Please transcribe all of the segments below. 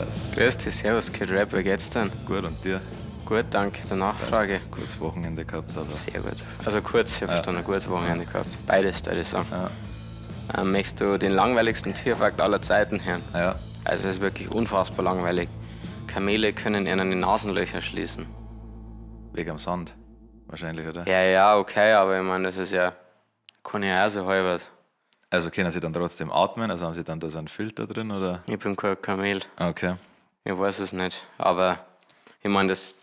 Servus. Grüß dich, servus, Kid Rap, wie geht's denn? Gut, und dir? Gut, danke der Nachfrage. Passt. Kurzes Wochenende gehabt, aber. Sehr gut. Also kurz, ich habe verstanden, ein gutes Wochenende gehabt. Beides, würde ich sagen. Ja. Möchtest du den langweiligsten Tierfakt aller Zeiten hören? Ja. Also es ist wirklich unfassbar langweilig. Kamele können ihnen die Nasenlöcher schließen. Wegen am Sand. Wahrscheinlich, oder? Ja, ja, okay, aber ich meine, das ist ja. Kann ich auch so halbert. Also können sie dann trotzdem atmen? Also haben sie dann da so einen Filter drin, oder? Ich bin kein Kamel. Okay. Ich weiß es nicht. Aber ich meine, das.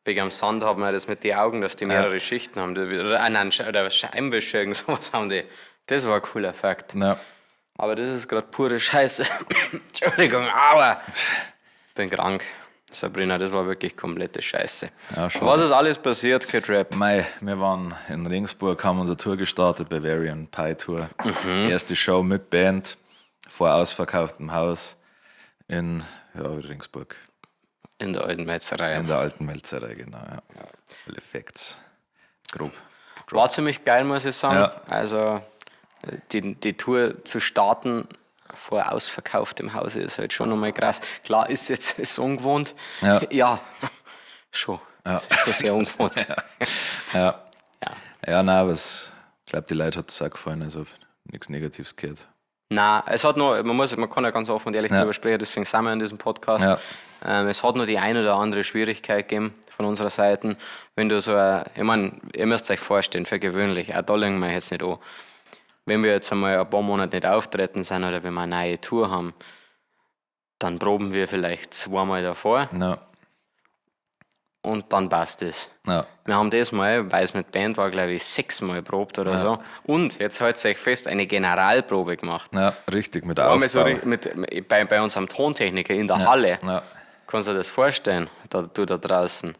Wegen am Sand hat man ja das mit den Augen, dass die mehrere Schichten haben. Oder, nein, oder Scheibenwischer, irgend sowas haben die. Das war ein cooler Fakt. Ja. Aber das ist gerade pure Scheiße. Entschuldigung, aber ich bin krank. Sabrina, das war wirklich komplette Scheiße. Ja, schade. Was ist alles passiert, Kid Rap? Mei, wir waren in Regensburg, haben unsere Tour gestartet, Bavarian Pie Tour. Erste Show mit Band, vor ausverkauftem Haus in, ja, Regensburg. In der alten Metzerei. In der alten Melzerei, genau. Ja. Alle Facts. Grob. War ziemlich geil, muss ich sagen. Ja. Also, die Tour zu starten vor ausverkauftem Hause ist halt schon nochmal krass. Klar, ist jetzt ist ungewohnt. Ja. Ja, schon. Ja. Ist schon sehr ungewohnt. Ja. Ja, nein, aber es, ich glaube, die Leute hat es auch gefallen, also nichts Negatives gehört. Nein, es hat nur, man kann ja ganz offen und ehrlich darüber sprechen, deswegen sind wir in diesem Podcast. Ja. Es hat nur die ein oder andere Schwierigkeit gegeben von unserer Seite. Wenn du so, ich meine, ihr müsst euch vorstellen, für gewöhnlich, auch da legen wir jetzt nicht an. Wenn wir jetzt einmal ein paar Monate nicht auftreten sind oder wenn wir eine neue Tour haben, dann proben wir vielleicht zweimal davor Ja. und dann passt es. Ja. Wir haben das mal, weil es mit Band war, glaube ich, 6-mal probt oder so. Und jetzt haltet euch fest, eine Generalprobe gemacht. Ja, richtig, mit Einmal Aufbau. so bei unserem Tontechniker in der Halle. Ja. Kannst du dir das vorstellen, da, du da draußen?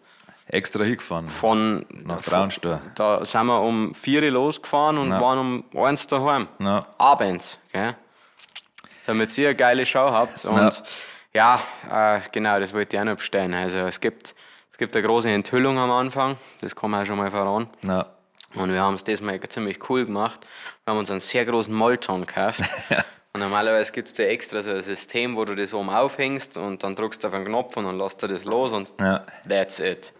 Extra hingefahren. Von, Nach Traunstein. Da sind wir um 4 Uhr losgefahren und waren um 1 daheim. Ja. Abends, gell? Damit ihr eine geile Show habt. Und ja, genau, das wollte ich auch noch bestellen. Also es gibt eine große Enthüllung am Anfang, das kann man auch schon mal voran. Ja. Und wir haben es diesmal ziemlich cool gemacht. Wir haben uns einen sehr großen Molton gekauft. Und normalerweise gibt es da extra so ein System, wo du das oben aufhängst und dann drückst du auf einen Knopf und dann lässt du das los und Ja. that's it.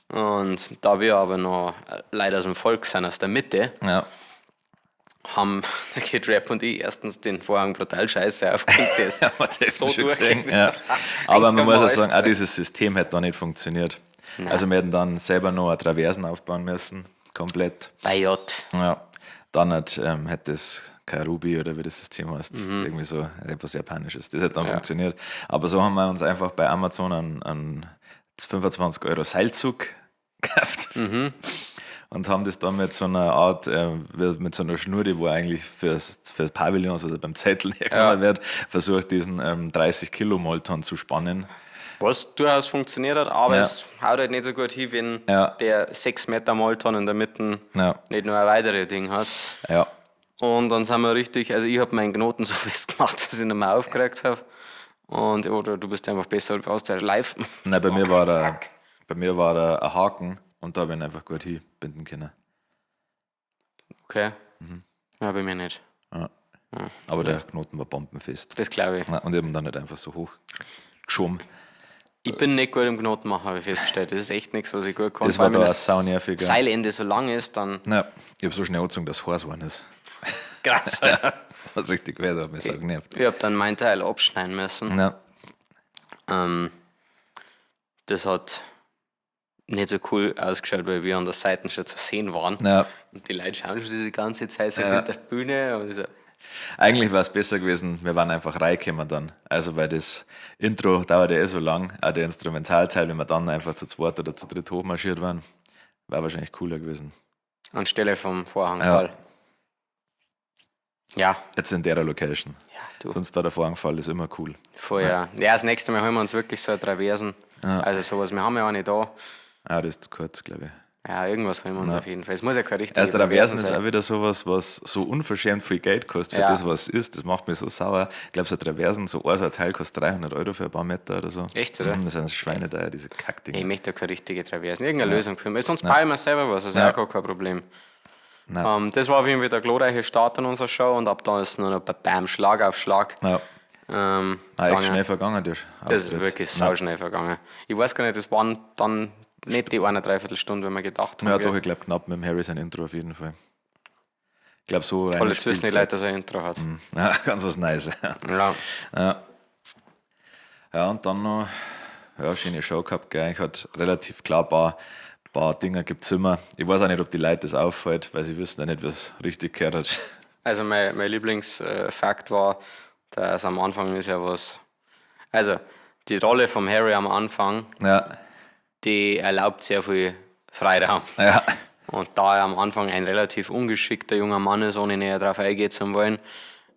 Und da wir aber noch leider aus dem Volk sind, aus der Mitte, Ja. haben der Kid Rap und ich erstens den Vorhang brutal scheiße aufgehängt. Der ist Ja, man hat das so schon gesehen. durchgehend. Ja. Aber man muss auch Eingemalt. sagen, auch dieses System hätte da nicht funktioniert. Also wir hätten dann selber noch eine Traversen aufbauen müssen, komplett. Bei J. Ja. Dann hätte es Karubi oder wie das System heißt, irgendwie so etwas Japanisches. Das hätte dann funktioniert. Aber so haben wir uns einfach bei Amazon einen 25 Euro Seilzug gekauft. Und haben das dann mit so einer Art, mit so einer Schnur, die wo eigentlich fürs Pavillons oder beim Zettel hergenommen wird, versucht, diesen 30 Kilo Molton zu spannen. Was durchaus funktioniert hat, aber Ja. es haut halt nicht so gut hin, wenn Ja. der 6 Meter Molton in der Mitte Ja. nicht nur ein weiteres Ding hat. Ja. Und dann sind wir richtig, also ich habe meinen Knoten so festgemacht, dass ich ihn nicht mehr aufgeregt habe. Und oder du bist einfach besser aus der live. Nein, bei mir war er ein Haken und da habe ich ihn einfach gut hinbinden können. Okay. Ja, bei mir nicht. Ja. Aber der Knoten war bombenfest. Das glaube ich. Ja, und ich habe ihn dann nicht einfach so hoch geschoben. Ich bin nicht gut im Knoten machen, habe ich festgestellt. Das ist echt nichts, was ich gut kann. Das Vor war allem, da wenn auch das saunervig, ja. Seilende so lang ist, dann Ja, ich habe so schnell angezogen, dass es heiß geworden ist. krass. Alter. Das hat richtig weh, das hat mich so genervt. Ich habe dann meinen Teil abschneiden müssen. Ja. Das hat nicht so cool ausgeschaut, weil wir an der Seite schon zu sehen waren. Ja. Und die Leute schauen schon diese ganze Zeit so hinter der Bühne. Und ich so, Eigentlich war es besser gewesen, wir waren einfach reingekommen dann. Also, weil das Intro dauert ja eh so lang, auch der Instrumentalteil, wenn wir dann einfach zu zweit oder zu dritt hochmarschiert waren, war wahrscheinlich cooler gewesen. anstelle vom Vorhangfall. Ja, Jetzt in der Location. ja, du. Sonst war der Vorhangfall ist immer cool. Voll, ja. Ja, das nächste Mal holen wir uns wirklich so eine Traversen. Also sowas, wir haben ja eine da. Ah, das ist zu kurz, glaube ich. Ja, irgendwas holen wir uns auf jeden Fall. Es muss ja keine richtige Also Traversen ist sein. auch wieder sowas, was so unverschämt viel Geld kostet für Ja. das, was es ist. Das macht mich so sauer. Ich glaube, so Traversen, so ein so ein Teil kostet 300 Euro für ein paar Meter oder so. Echt, oder? Das sind schweineteuer, diese Kackdinger. Ich möchte da keine richtige Traversen. Irgendeine Lösung für mich. Sonst baue ich mir selber was, das ist Ja. auch gar kein Problem. Nein. Das war auf jeden Fall der glorreiche Start in unserer Show und ab da ist nur noch Bam, Schlag auf Schlag. Ja. Ah, echt gegangen. schnell vergangen, der Das ist wirklich sauschnell vergangen. Ich weiß gar nicht, das waren dann nicht die eine Dreiviertelstunde, wenn wir gedacht haben. Ja, gell? doch, ich glaube knapp mit dem Harry sein Intro auf jeden Fall. Ich glaube, so Toll, jetzt wissen die Leute, dass er ein Intro hat. Ja, ganz was Neues. Ja. Ja. Ja, und dann noch, ja, schöne Show gehabt, gell. Ich hatte relativ klar ein paar Dinge gibt es immer. Ich weiß auch nicht, ob die Leute das auffällt, weil sie wissen ja nicht, was richtig gehört hat. Also mein Lieblingsfakt war, dass am Anfang ist ja was. Also, die Rolle vom Harry am Anfang, Ja, die erlaubt sehr viel Freiraum. ja, Und da er am Anfang ein relativ ungeschickter junger Mann ist, ohne näher darauf eingehen zu wollen,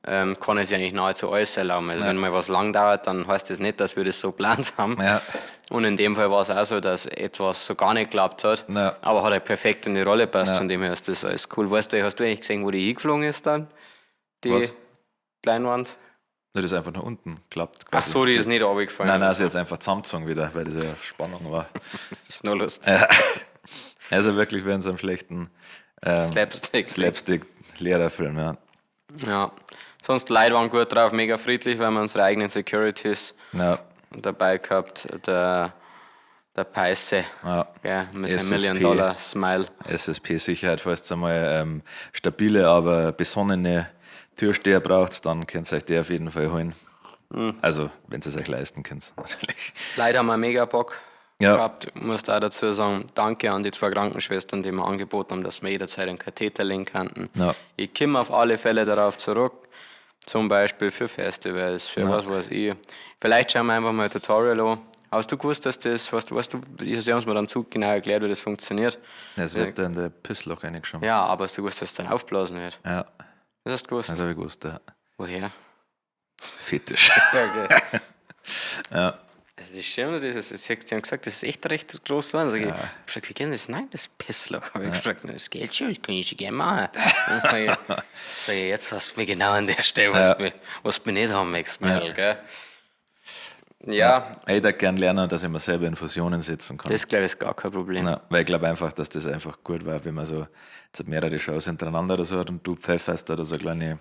kann er sich eigentlich nahezu alles erlauben. Also wenn mal was lang dauert, dann heißt das nicht, dass wir das so geplant haben. Ja. Und in dem Fall war es auch so, dass etwas so gar nicht geklappt hat, Ja. aber hat halt perfekt in die Rolle passt. Von dem her ist das alles cool. Weißt du, hast du eigentlich gesehen, wo die hingeflogen ist dann? Die Was? Leinwand? Das ist einfach nach unten geklappt. Ach so, die ist nicht runtergefallen. Nein, nein, sie hat jetzt einfach zusammengezogen wieder, weil das ja Spannung war. Das ist nur lustig. Ja. Also wirklich wie in so einem schlechten Slapstick. Slapstick-Lehrerfilm, ja. Ja. Sonst Leute waren gut drauf, mega friedlich, weil wir unsere eigenen Securities Ja, dabei gehabt. Der Peisse. ja. Ja, mit seinem SSP. Million-Dollar-Smile. SSP-Sicherheit, falls ihr mal stabile, aber besonnene Türsteher braucht, dann könnt ihr euch die auf jeden Fall holen. Mhm. Also, wenn ihr es euch leisten könnt, natürlich. Leider haben wir mega Bock Ja. gehabt. Ich muss da dazu sagen, danke an die zwei Krankenschwestern, die mir angeboten haben, dass wir jederzeit einen Katheter legen könnten. Ja. Ich komme auf alle Fälle darauf zurück. Zum Beispiel für Festivals, für was weiß ich. Vielleicht schauen wir einfach mal ein Tutorial an. Hast du gewusst, dass das, weißt du, sie haben es mir dann zu genau erklärt, wie das funktioniert. Es wird dann der Pissloch reingeschoben. Ja, aber hast du gewusst, dass es dann aufblasen wird? Ja, Das hast du gewusst. das habe ich gewusst, ja. Woher? Fetisch. Ja, okay. Ja. Das ist schön, das ist, sie haben gesagt, das ist echt recht groß. Land. Sag ich, ich wie geht das? Nein, das Pissloch. Habe ich gefragt, das geht schon, das kann ich schon gerne machen. Dann sag ich, jetzt hast du mich genau an der Stelle, was, du, was du mich nicht haben möchtest, Mädel, gell? Ja, Ich würde gern lernen, dass ich mir selber Infusionen setzen kann. das glaube ich ist gar kein Problem. Ja, weil ich glaube einfach, dass das einfach gut war, wenn man so jetzt mehrere Shows hintereinander oder so hat und du pfefferst da so eine kleine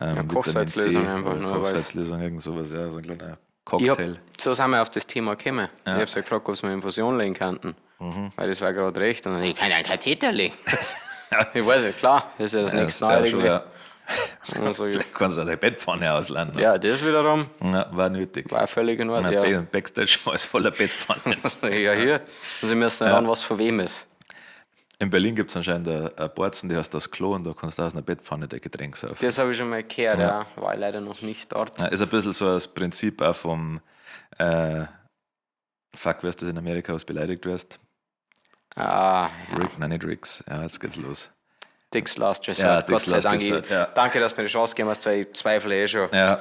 Vitamin C Kochsalzlösung einfach oder nur, weil's- Kochsalzlösung, irgend sowas, ja, so ein kleiner Ich hab, Cocktail. so sind wir auf das Thema gekommen. Ich habe sie gefragt, ob sie mir Infusion legen könnten. Weil das war gerade recht. Und dann, ich kann ja einen Katheter legen. Ich weiß ja, klar, das ist ja das nächste ja, schon, Naheliegende. ja. Und dann sag ich, Vielleicht kannst du auch deine Bettpfanne ausleihen. ne? ja, das wiederum Ja, war nötig. war völlig in Ordnung. Ja. Ja. Backstage war es voller Bettpfannen. Ja, hier. Und sie müssen ja. ran, was von wem ist. In Berlin gibt es anscheinend eine Borzen, die heißt das Klo und da kannst du aus einer Bettpfanne dein Getränk saufen. Das habe ich schon mal gehört, ja. War ich leider noch nicht dort. Ja, ist ein bisschen so das Prinzip auch vom Fuck, wirst du in Amerika, was beleidigt wirst. Ah, ja. Rick, nein, nicht Ricks. Ja, jetzt geht's los. Dick's Last Resort. Ja, Gott Dick's sei Last Dank. Resort, ich, ja. Danke, dass du mir die Chance gegeben hast, weil ich zweifle eh schon Ja,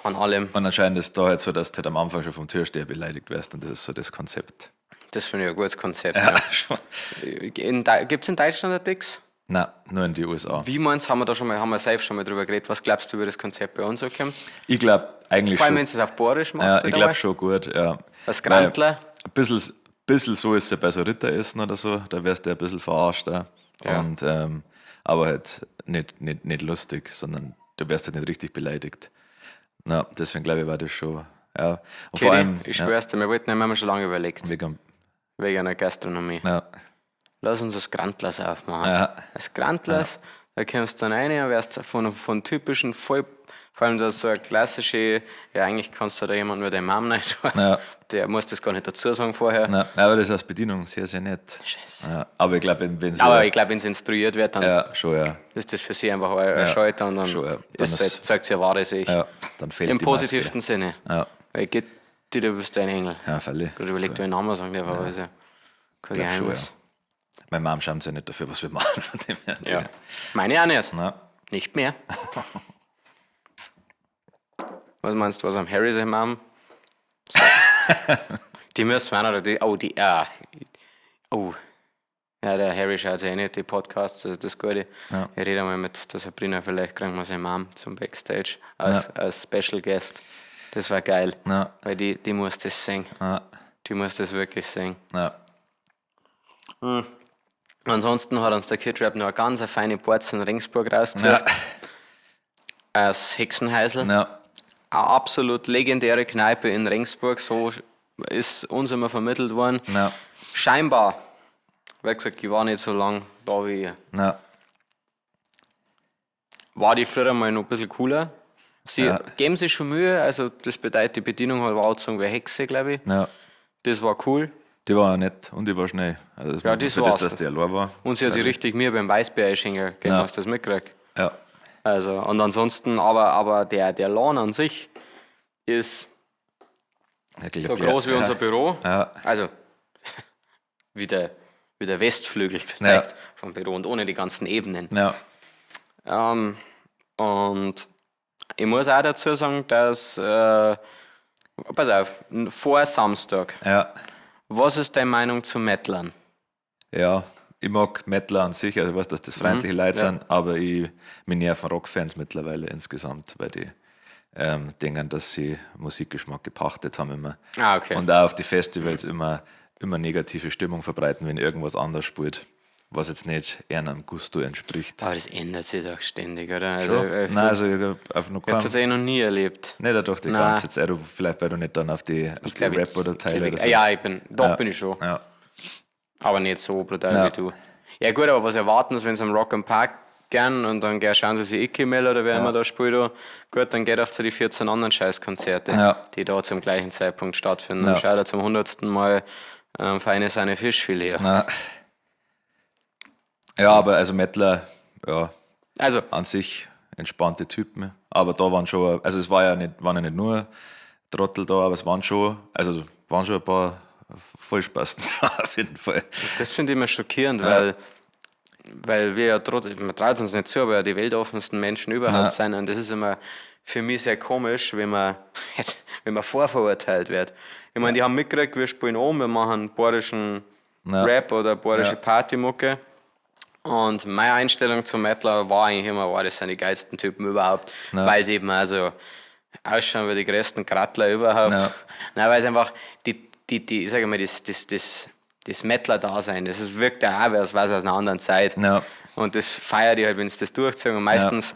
an allem. und anscheinend ist da halt so, dass du halt am Anfang schon vom Türsteher beleidigt wirst und das ist so das Konzept. Das finde ich ein gutes Konzept. Ja, Ja. schon. Gibt es in Deutschland ein Dicks? Nein, nur in die USA. Wie meinst du, haben wir da schon mal, haben wir safe schon mal drüber geredet, was glaubst du, wie das Konzept bei uns so kommt? Ich glaube eigentlich Vor allem, schon. wenn du es auf Borisch machst. Ja, ich wieder glaube mal. schon gut, ja. Was Weil Grantler? Ein bisschen so ist es ja bei so Ritteressen oder so, da wirst du ja ein bisschen verarscht. Auch. Ja. Und, aber halt nicht lustig, sondern du wirst halt nicht richtig beleidigt. Ja, deswegen glaube ich, war das schon. Ja. Und vor Kiri, allem, ich ja, schwör's dir, wir wollten, wir haben schon lange überlegt, wegen, wegen einer Gastronomie. ja, Lass uns das Grantlers aufmachen. Ja. Das Grantlers, da kommst du dann rein und wirst von typischen, voll, vor allem das ist so eine klassische, ja eigentlich kannst du da jemanden mit deinem Mom nicht, Ja. der muss das gar nicht dazu sagen vorher. ja, aber das ist als Bedienung sehr, sehr nett. Scheiße. Ja, aber ich glaube, wenn sie. Aber ich glaube, wenn es instruiert wird, dann ja, schon, ja. ist das für sie einfach ein Schalter und dann schon, ja. Dann ist halt, zeigt sie wahre sich. Ja, dann fehlt Im die positivsten Maske. Sinne. Ja. Weil geht dir, du bist ein Engel. Ja, freilich. Gerade überlegt, wie ich Namen sagen darf, aber ist ja kein Glaub schon, Geheimnis. Meine Mom schaut sich ja nicht dafür, was wir machen. Von dem her. Ja. Meine auch nicht. Na, Nicht mehr. Was meinst du, was am Harry sein Mom? Die müssen wir auch noch. Die, oh, die. Ah, oh. Ja, der Harry schaut sich eh nicht die Podcasts, das ist das Gute. Ja. Ich rede mal mit der Sabrina, vielleicht kriegen wir seine Mom zum Backstage als Special Guest. Das war geil. Ja. Weil die muss das sehen. Ja. Die muss das wirklich sehen. ja. Ansonsten hat uns der Kid Rap noch eine ganz feine Portion Ringsburg rausgesucht. Ja. Als Hexenheisel. Ja. Eine absolut legendäre Kneipe in Regensburg, so ist uns immer vermittelt worden. Ja. Scheinbar, wie gesagt, ich war nicht so lang da wie ihr. Ja. War die früher mal noch ein bisschen cooler. Sie Ja. geben sich schon Mühe, also das bedeutet, die Bedienung hat war angezogen wie Hexe, glaube ich. Ja. Das war cool. Die war auch nett und die war schnell. Also das Ja, muss man- das für das, war's. dass die allein war. Und sie hat sich richtig Mühe beim Weißbier einschenken gegeben, Ja. hast du das mitgekriegt? Ja. Also, und ansonsten, aber der Laden an sich ist Wirklich so ein groß wie ja. unser Büro. Ja. Also, wie der Westflügel vielleicht Ja. vom Büro und ohne die ganzen Ebenen. Ja. Und ich muss auch dazu sagen, dass, pass auf, vor Samstag, Ja. was ist deine Meinung zu Metlern? Ja. Ich mag Metaler an sich, also ich weiß, dass das freundliche Leute Mhm. ja. sind, aber ich, mich nerven Rockfans mittlerweile insgesamt, weil die denken, dass sie Musikgeschmack gepachtet haben immer. Ah, okay. Und auch auf die Festivals immer negative Stimmung verbreiten, wenn irgendwas anders spielt, was jetzt nicht eher einem Gusto entspricht. Aber das ändert sich doch ständig, oder? Also, Schon? ich Nein, also ich hab auf noch ich habe keinen. tatsächlich noch nie erlebt. Nicht dadurch die Nein. ganze Zeit, du, vielleicht weil du nicht dann auf die, auf die Glaub ich- Rap oder Teile glaub ich- oder so. Ja, ich bin, doch Ja. bin ich schon. Ja. Aber nicht so brutal Ja. wie du. Ja gut, aber was erwarten sie, wenn sie am Rock am Park gern und dann gell, schauen sie sich Icky Mill oder wer immer da spielt. Da. Gut, dann geht auf zu die 14 anderen Scheißkonzerte, Ja. die da zum gleichen Zeitpunkt stattfinden. Ja. Und schaut er zum 100. Mal feine seine Fischfilet. an. Na. Ja, aber also Metaler, ja, Also, an sich entspannte Typen. Aber da waren schon, also es war ja nicht, waren ja nicht nur Trottel da, aber es waren schon, also waren schon ein paar Vollspasten da auf jeden Fall. das finde ich immer schockierend, weil wir ja trotzdem, man traut uns nicht zu, aber ja die weltoffensten Menschen überhaupt Ja. sind. Und das ist immer für mich sehr komisch, wenn man, wenn man vorverurteilt wird. Ich meine, die haben mitgekriegt, wir spielen oben, wir machen bayerischen Ja. Rap oder bayerische Ja. Partymucke. Und meine Einstellung zum Metaler war eigentlich immer, wow, das sind die geilsten Typen überhaupt, Ja. weil sie eben also ausschauen wie die größten Krattler überhaupt. Ja. Nein, weil es einfach die, ich sage mal, das Metaler-Dasein, das ist, wirkt ja auch, als was aus einer anderen Zeit. Ja. Und das feiert ich halt, wenn sie das durchziehen. Und meistens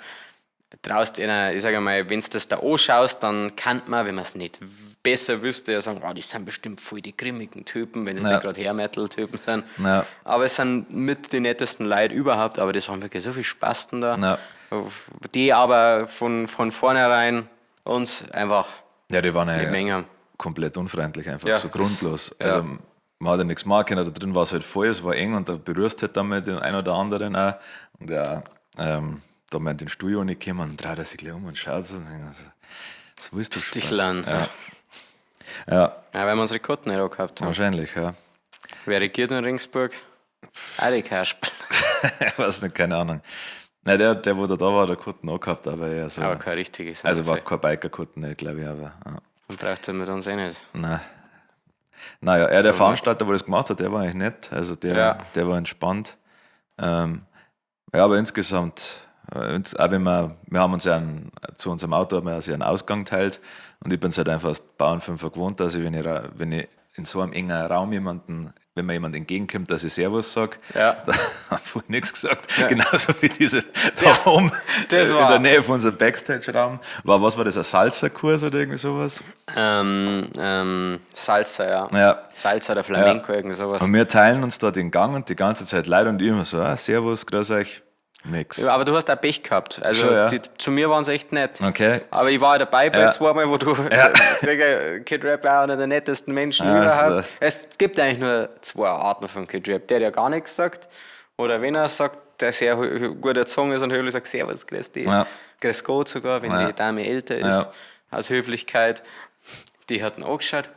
traust einer, ich sage mal, wenn du das da anschaust, dann kann man, wenn man es nicht besser wüsste, ja sagen, oh, das sind bestimmt voll die grimmigen Typen, wenn es Ja. nicht gerade Hair-Metal-Typen sind. Ja. Aber es sind mit die nettesten Leute überhaupt, aber das waren wirklich so viele Spasten da, Ja. die aber von vornherein uns einfach Ja, die waren die ja Menge. komplett unfreundlich, einfach Ja, so grundlos. ja. Also man hat ja nichts machen können, da drin war es halt voll, es war eng und da berührst halt dann mal den einen oder anderen auch. Und ja, da mal in den Stuhl gekommen und dreht er sich gleich um und schaut so und denkt so, was willst du Spaß? Stichlein. Ja. Ja, Ja, weil wir unsere Karten nicht auch gehabt haben. wahrscheinlich, ja. Wer regiert in Regensburg? Auch die Kasperl. Ich weiß nicht, keine Ahnung. Nein, der wo da war, der Kutten auch gehabt, aber ja, so. Aber kein richtiges. Also war kein Biker-Kutten, nicht, glaube ich, aber. Ja. Man braucht er mit uns eh nicht. Nein. Naja, er, der Veranstalter, wo das gemacht hat, der war eigentlich nett. Also der, Ja. der war entspannt. Ja, aber insgesamt, auch wenn wir haben uns ja zu unserem Auto haben wir ja einen Ausgang teilt und ich bin es halt einfach aus Bauernfünfer gewohnt, dass ich, wenn ich in so einem engen Raum jemanden, wenn mir jemand entgegenkommt, dass ich Servus sag, Ja. da habe ich nichts gesagt. Genauso wie diese da oben das in war- der Nähe von unserem Backstage-Raum. War, was war das, ein Salsa-Kurs oder irgendwie sowas? Salsa, ja. Ja. Salsa oder Flamenco, irgend sowas. Und wir teilen uns da den Gang und die ganze Zeit Leute und ich immer so, ah, Servus, grüß euch, nix. Ja, aber du hast auch Pech gehabt. Also Schon, ja. zu mir waren sie echt nett. Okay. Aber ich war ja dabei bei Ja. zweimal, wo du Ja. Kid Rap war einer der nettesten Menschen Ja, überhaupt. also- Es gibt eigentlich nur zwei Arten von Kid Rap. Der, der gar nichts sagt, oder wenn er sagt, der sehr gut erzogen ist und höflich sagt, Servus, grüß dich. Ja. Grüß Gott sogar, wenn Ja. die Dame älter ist, Ja. aus Höflichkeit. Die hat ihn angeschaut.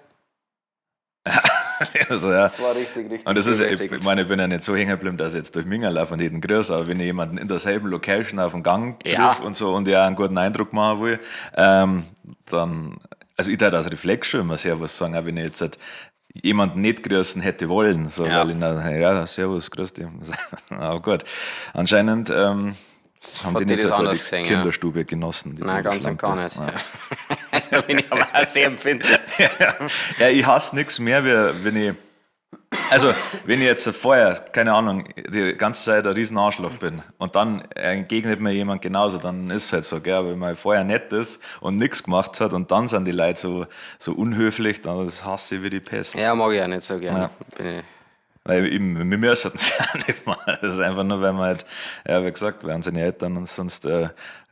Also, ja. War richtig, richtig. Und das ist ja, ich überwältigend. meine, ich bin ja nicht so hängen geblieben, dass ich jetzt durch Minga laufe und jeden grüße, aber wenn ich jemanden in derselben Location auf dem Gang Ja. triff und so und ja einen guten Eindruck machen will, dann, also ich würde aus Reflex schon immer Servus sagen, auch wenn ich jetzt halt jemanden nicht grüßen hätte wollen, so, Ja. weil ich dann, ja, Servus, grüß dich. Aber gut, anscheinend haben Hat die die nicht das so gut anders die gesehen, ja. Kinderstube genossen. Die Nein, ganz und gar nicht. Ja. Da bin ich aber auch sehr empfindlich. Ja, ich hasse nichts mehr, wie, wenn ich Also, wenn ich jetzt vorher, keine Ahnung, die ganze Zeit ein riesen Arschloch bin und dann entgegnet mir jemand genauso, dann ist es halt so, gell? Aber wenn man vorher nett ist und nichts gemacht hat und dann sind die Leute so, so unhöflich, dann das hasse ich wie die Pest. Ja, mag ich auch nicht so gerne. Ja. Bin ich Weil eben, wir müssen es ja nicht mal. Das ist einfach nur, weil wir halt, ja, wie gesagt, weil unsere Eltern uns sonst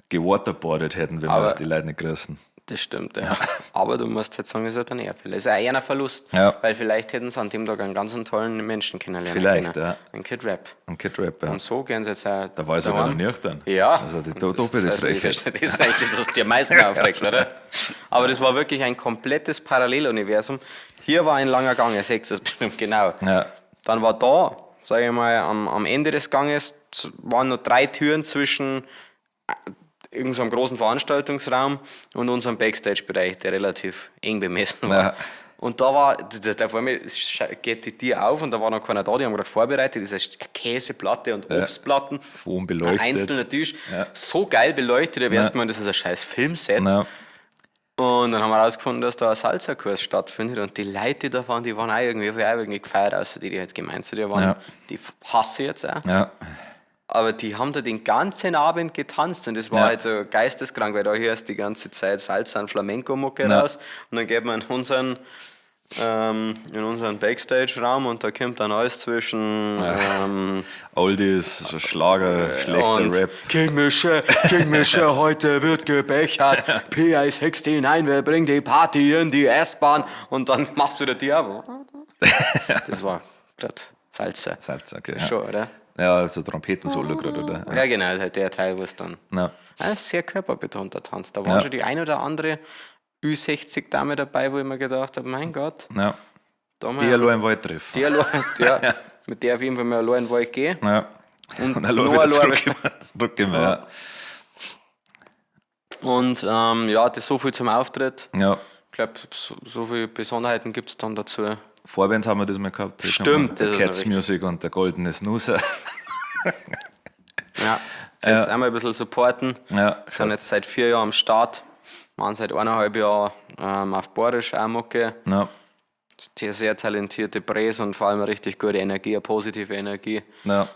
gewaterboardet hätten, wenn wir die Leute nicht grüßen. Das stimmt, ja. Aber du musst halt sagen, es ist halt ein Ehrfehler. Es ist auch eher ein Verlust. Ja. Weil vielleicht hätten sie an dem Tag einen ganz tollen Menschen kennenlernen Vielleicht, können. ja. Ein Kid Rap. Ein Kid Rap, ja. Und so gehen sie jetzt auch. Da war ich sogar noch nüchtern. Ja. Also die doppelte Frechheit. Das ist eigentlich das, was dir am meisten aufregt, oder? Aber das war wirklich ein komplettes Paralleluniversum. Hier war ein langer Gang, ihr seht das bestimmt genau. Ja. Dann war da, sage ich mal, am Ende des Ganges waren noch 3 Türen zwischen irgendeinem großen Veranstaltungsraum und unserem Backstage-Bereich, der relativ eng bemessen war. Ja. Und da war, da vor mir geht die Tür auf und da war noch keiner da, die haben gerade vorbereitet, das ist eine Käseplatte und Obstplatten. Oben beleuchtet. Ein einzelner Tisch, Ja. so geil beleuchtet, da wärst Ja. du gemeint, das ist ein scheiß Filmset. Ja. Und dann haben wir rausgefunden, dass da ein Salsa-Kurs stattfindet und die Leute, die da waren, die waren auch irgendwie gefeiert, außer die, die halt gemeint zu dir waren, Ja. die hasse ich jetzt auch. Ja. Aber die haben da den ganzen Abend getanzt und das war Ja. halt so geisteskrank, weil da hörst du die ganze Zeit Salsa und Flamenco-Mucke Ja. raus und dann geht man in unseren Backstage-Raum und da kommt dann alles zwischen Oldies, so Schlager, schlechter und Rap. King Mische, King Mische, heute wird gebechert. PI69, wer bringt die Party in die S-Bahn? Und dann machst du die Tür auf. Das war grad Salsa. Salsa, okay. Ja. Schon, oder? Ja, so Trompetensolo gerade, oder? Ja, genau, das ist halt der Teil, wo es dann. Ja. Ah, das ist sehr körperbetonter Tanz. Da war Ja. schon die ein oder andere Ü60-Dame dabei, wo ich mir gedacht habe, mein Gott, Ja. da Die allein im Wald treffen. die allein, ja, mit der auf jeden Fall mal allein in den Wald gehen. Ja. Und Und allein noch wieder allein zurückkommen. Ja. Und ja, das so viel zum Auftritt. Ja. Ich glaube, so viele Besonderheiten gibt es dann dazu. Vorband haben wir das mal gehabt. Stimmt, Der das ist noch Cats wichtig. Music und der Goldene Snoozer. Ja, jetzt einmal ein bisschen supporten. Ja, Sind jetzt seit 4 Jahren am Start. Machen seit 1,5 Jahren auf Borisch auch Mucke. Ja. Sehr, sehr talentierte Bres und vor allem eine richtig gute Energie, eine positive Energie. Ja.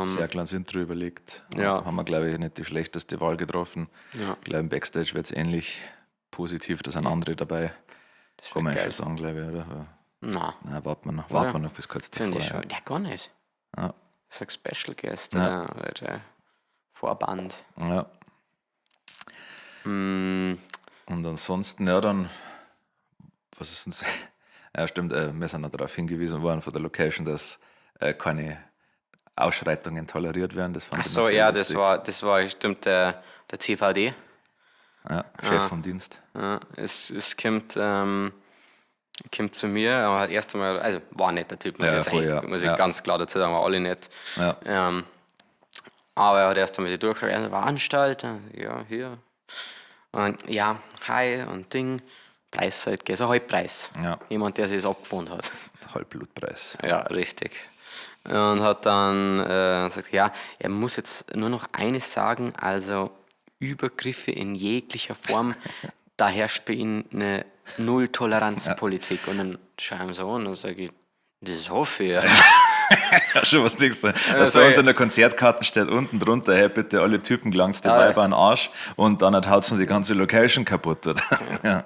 Sehr kleines Intro überlegt. Ja. Haben wir, glaube ich, nicht die schlechteste Wahl getroffen. Ja. Ich glaube, im Backstage wird es ähnlich positiv, da sind andere dabei. Das Kann man wär schon geil. sagen, glaube ich, oder? Nein, Nein, warten wir noch, warten wir noch bis kurz davor. finde ich Ja. schon. Ja, gar nicht. Ja. Sag Special Guest Ja. oder Vorband. Ja. Mm, Und ansonsten, ja, dann, was ist denn das? Ja, stimmt, wir sind noch darauf hingewiesen worden von der Location, dass keine Ausschreitungen toleriert werden. Das fand Ach ich so, immer sehr ja, das lustig. war, stimmt, der CVD. Ja, Chef vom Dienst. Ja, es kommt zu mir, aber hat erst einmal, also war nicht der Typ, muss Ja, ich jetzt voll, eigentlich, ja. muss ich Ja. ganz klar dazu sagen, war alle nett. Ja. Aber er hat erst einmal sich durchgefragt, er Veranstalter, ja, hier. Und ja, hi und Ding, Preis halt, gell, so Halbpreis. Ja. Jemand, der sich das abgefunden hat. Halbblutpreis. Ja, richtig. Und hat dann gesagt, ja, er muss jetzt nur noch eines sagen, also Übergriffe in jeglicher Form, da herrscht bei ihnen eine Null-Toleranz-Politik. Und dann schaue ich ihm so an und dann sage ich, das hoffe ich. Ja. Ja, schon was denkst du? Was Also, bei uns an der Konzertkarte steht unten drunter, hey, bitte alle Typen gelangt's die Weiber an den Arsch und dann haut's noch die ganze Location kaputt, oder? Ja.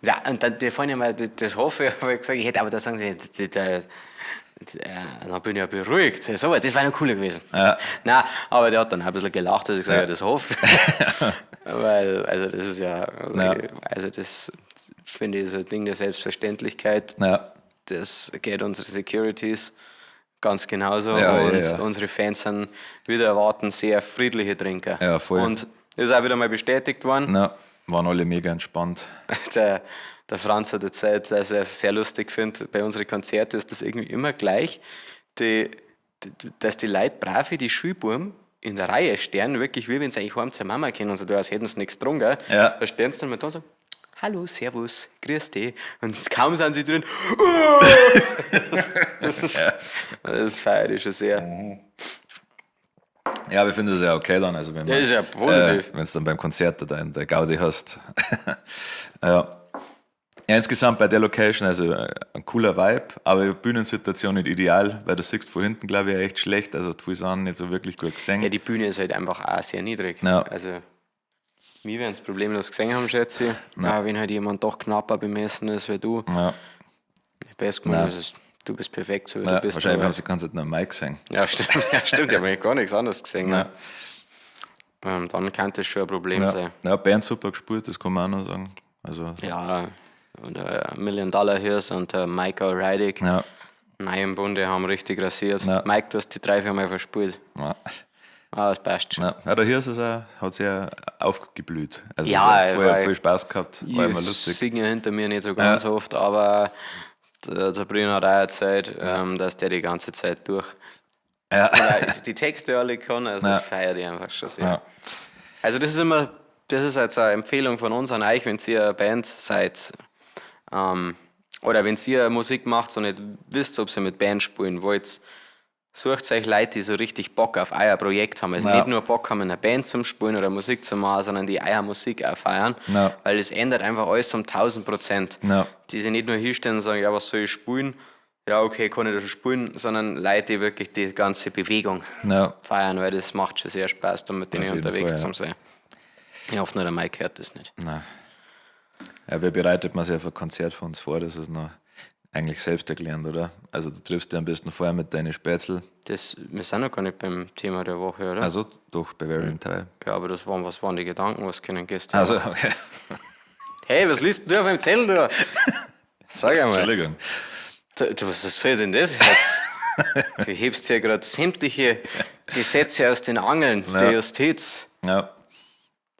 Ja, und dann, die vorhin mal, das hoffe ich, habe ich gesagt, ich hätte, aber da sagen sie, dann bin ich ja beruhigt. So, das wäre noch cooler gewesen. Ja. Nein, aber der hat dann auch ein bisschen gelacht, dass ich gesagt habe, ja, das hoffe ich. Weil, also das ist ja, also, Ja. also das finde ich ist ein Ding der Selbstverständlichkeit. Ja. Das geht unsere Securities ganz genauso. Ja, ja, und ja. unsere Fans sind wieder erwarten sehr friedliche Trinker. Ja, voll. Und ist auch wieder mal bestätigt worden. Ja, waren alle mega entspannt. Der Franz hat erzählt, dass er es sehr lustig findet, bei unseren Konzerten ist das irgendwie immer gleich, dass die Leute brav wie die Schulbuben in der Reihe stehen, wirklich wie wenn sie eigentlich heim zur Mama gehen und so, als hätten sie nichts getrunken. Ja. Da stehen sie dann mal da und sagen, hallo, servus, grüß dich. Und kaum sind sie drin, das feiere ich schon sehr. Ja, aber ich finde das ja okay dann. Also wenn Ja, ist ja positiv. Wenn du dann beim Konzert da in der Gaudi hast. Ja. Ja, insgesamt bei der Location, also ein cooler Vibe, aber die Bühnensituation nicht ideal, weil du siehst von hinten, glaube ich, echt schlecht, also die Sachen nicht so wirklich gut gesehen. Ja, die Bühne ist halt einfach auch sehr niedrig. Ja. Also, wir werden es problemlos gesehen haben, schätze ich. Aber wenn halt jemand doch knapper bemessen ist wie du, Ja. best gemacht, du bist perfekt, so wie Ja, du bist. wahrscheinlich aber- haben sie die ganze Zeit noch einen Mic gesehen. Ja, stimmt, ja, stimmt, ich habe gar nichts anderes gesehen. Ja. Ja. Dann kann das schon ein Problem Ja. sein. Ja, Band super gespielt, das kann man auch noch sagen. Also, Ja, und Million Dollar Hirs und Mike O'Reilly, ja. neu im Bunde, haben richtig rasiert. Ja. Mike, du hast die 3, 4 Mal verspielt. Ja. Ah, das passt schon. Ja, ja, der Hirs ist auch, hat sehr aufgeblüht. Also Ja, es hat vorher weil- viel Spaß gehabt, war immer Ich lustig. singe hinter mir nicht so ganz oft, aber der Sabrina hat auch erzählt, dass der die ganze Zeit durch Ja. Oder die Texte alle kann, also Ja. das feiert ich einfach schon sehr. Ja. Also das ist immer, das ist jetzt eine Empfehlung von uns an euch, wenn ihr eine Band seid oder wenn ihr Musik macht und nicht wisst, ob ihr mit Band spielen wollt, sucht euch Leute, die so richtig Bock auf euer Projekt haben. Also Ja. nicht nur Bock haben, in einer Band zum Spielen oder Musik zu machen, sondern die euer Musik auch feiern. Ja. Weil es ändert einfach alles um 1000%. Ja. Die sich nicht nur hinstellen und sagen, ja, was soll ich spielen? Ja, okay, kann ich das schon spielen, sondern Leute, die wirklich die ganze Bewegung Ja. feiern, weil das macht schon sehr Spaß, da mit denen Auf jeden unterwegs Fall, ja. zu sein. Ich hoffe nur, der Mike hört das nicht. Nein. Ja, wie bereitet man sich auf ein Konzert für uns vor? Das ist noch eigentlich selbsterklärend, oder? Also du triffst dich am besten vorher mit deinen Spätzl. Das, wir sind noch gar nicht beim Thema der Woche, oder? Also doch, Bavarian Teil. Ja, aber das waren, was waren die Gedanken, was können gestern? Also, okay. Hey, was liest denn du auf dem Zettel da? Sag einmal. Entschuldigung. Du, was soll denn das jetzt? Du hebst hier gerade sämtliche Gesetze aus den Angeln der Justiz. Ja,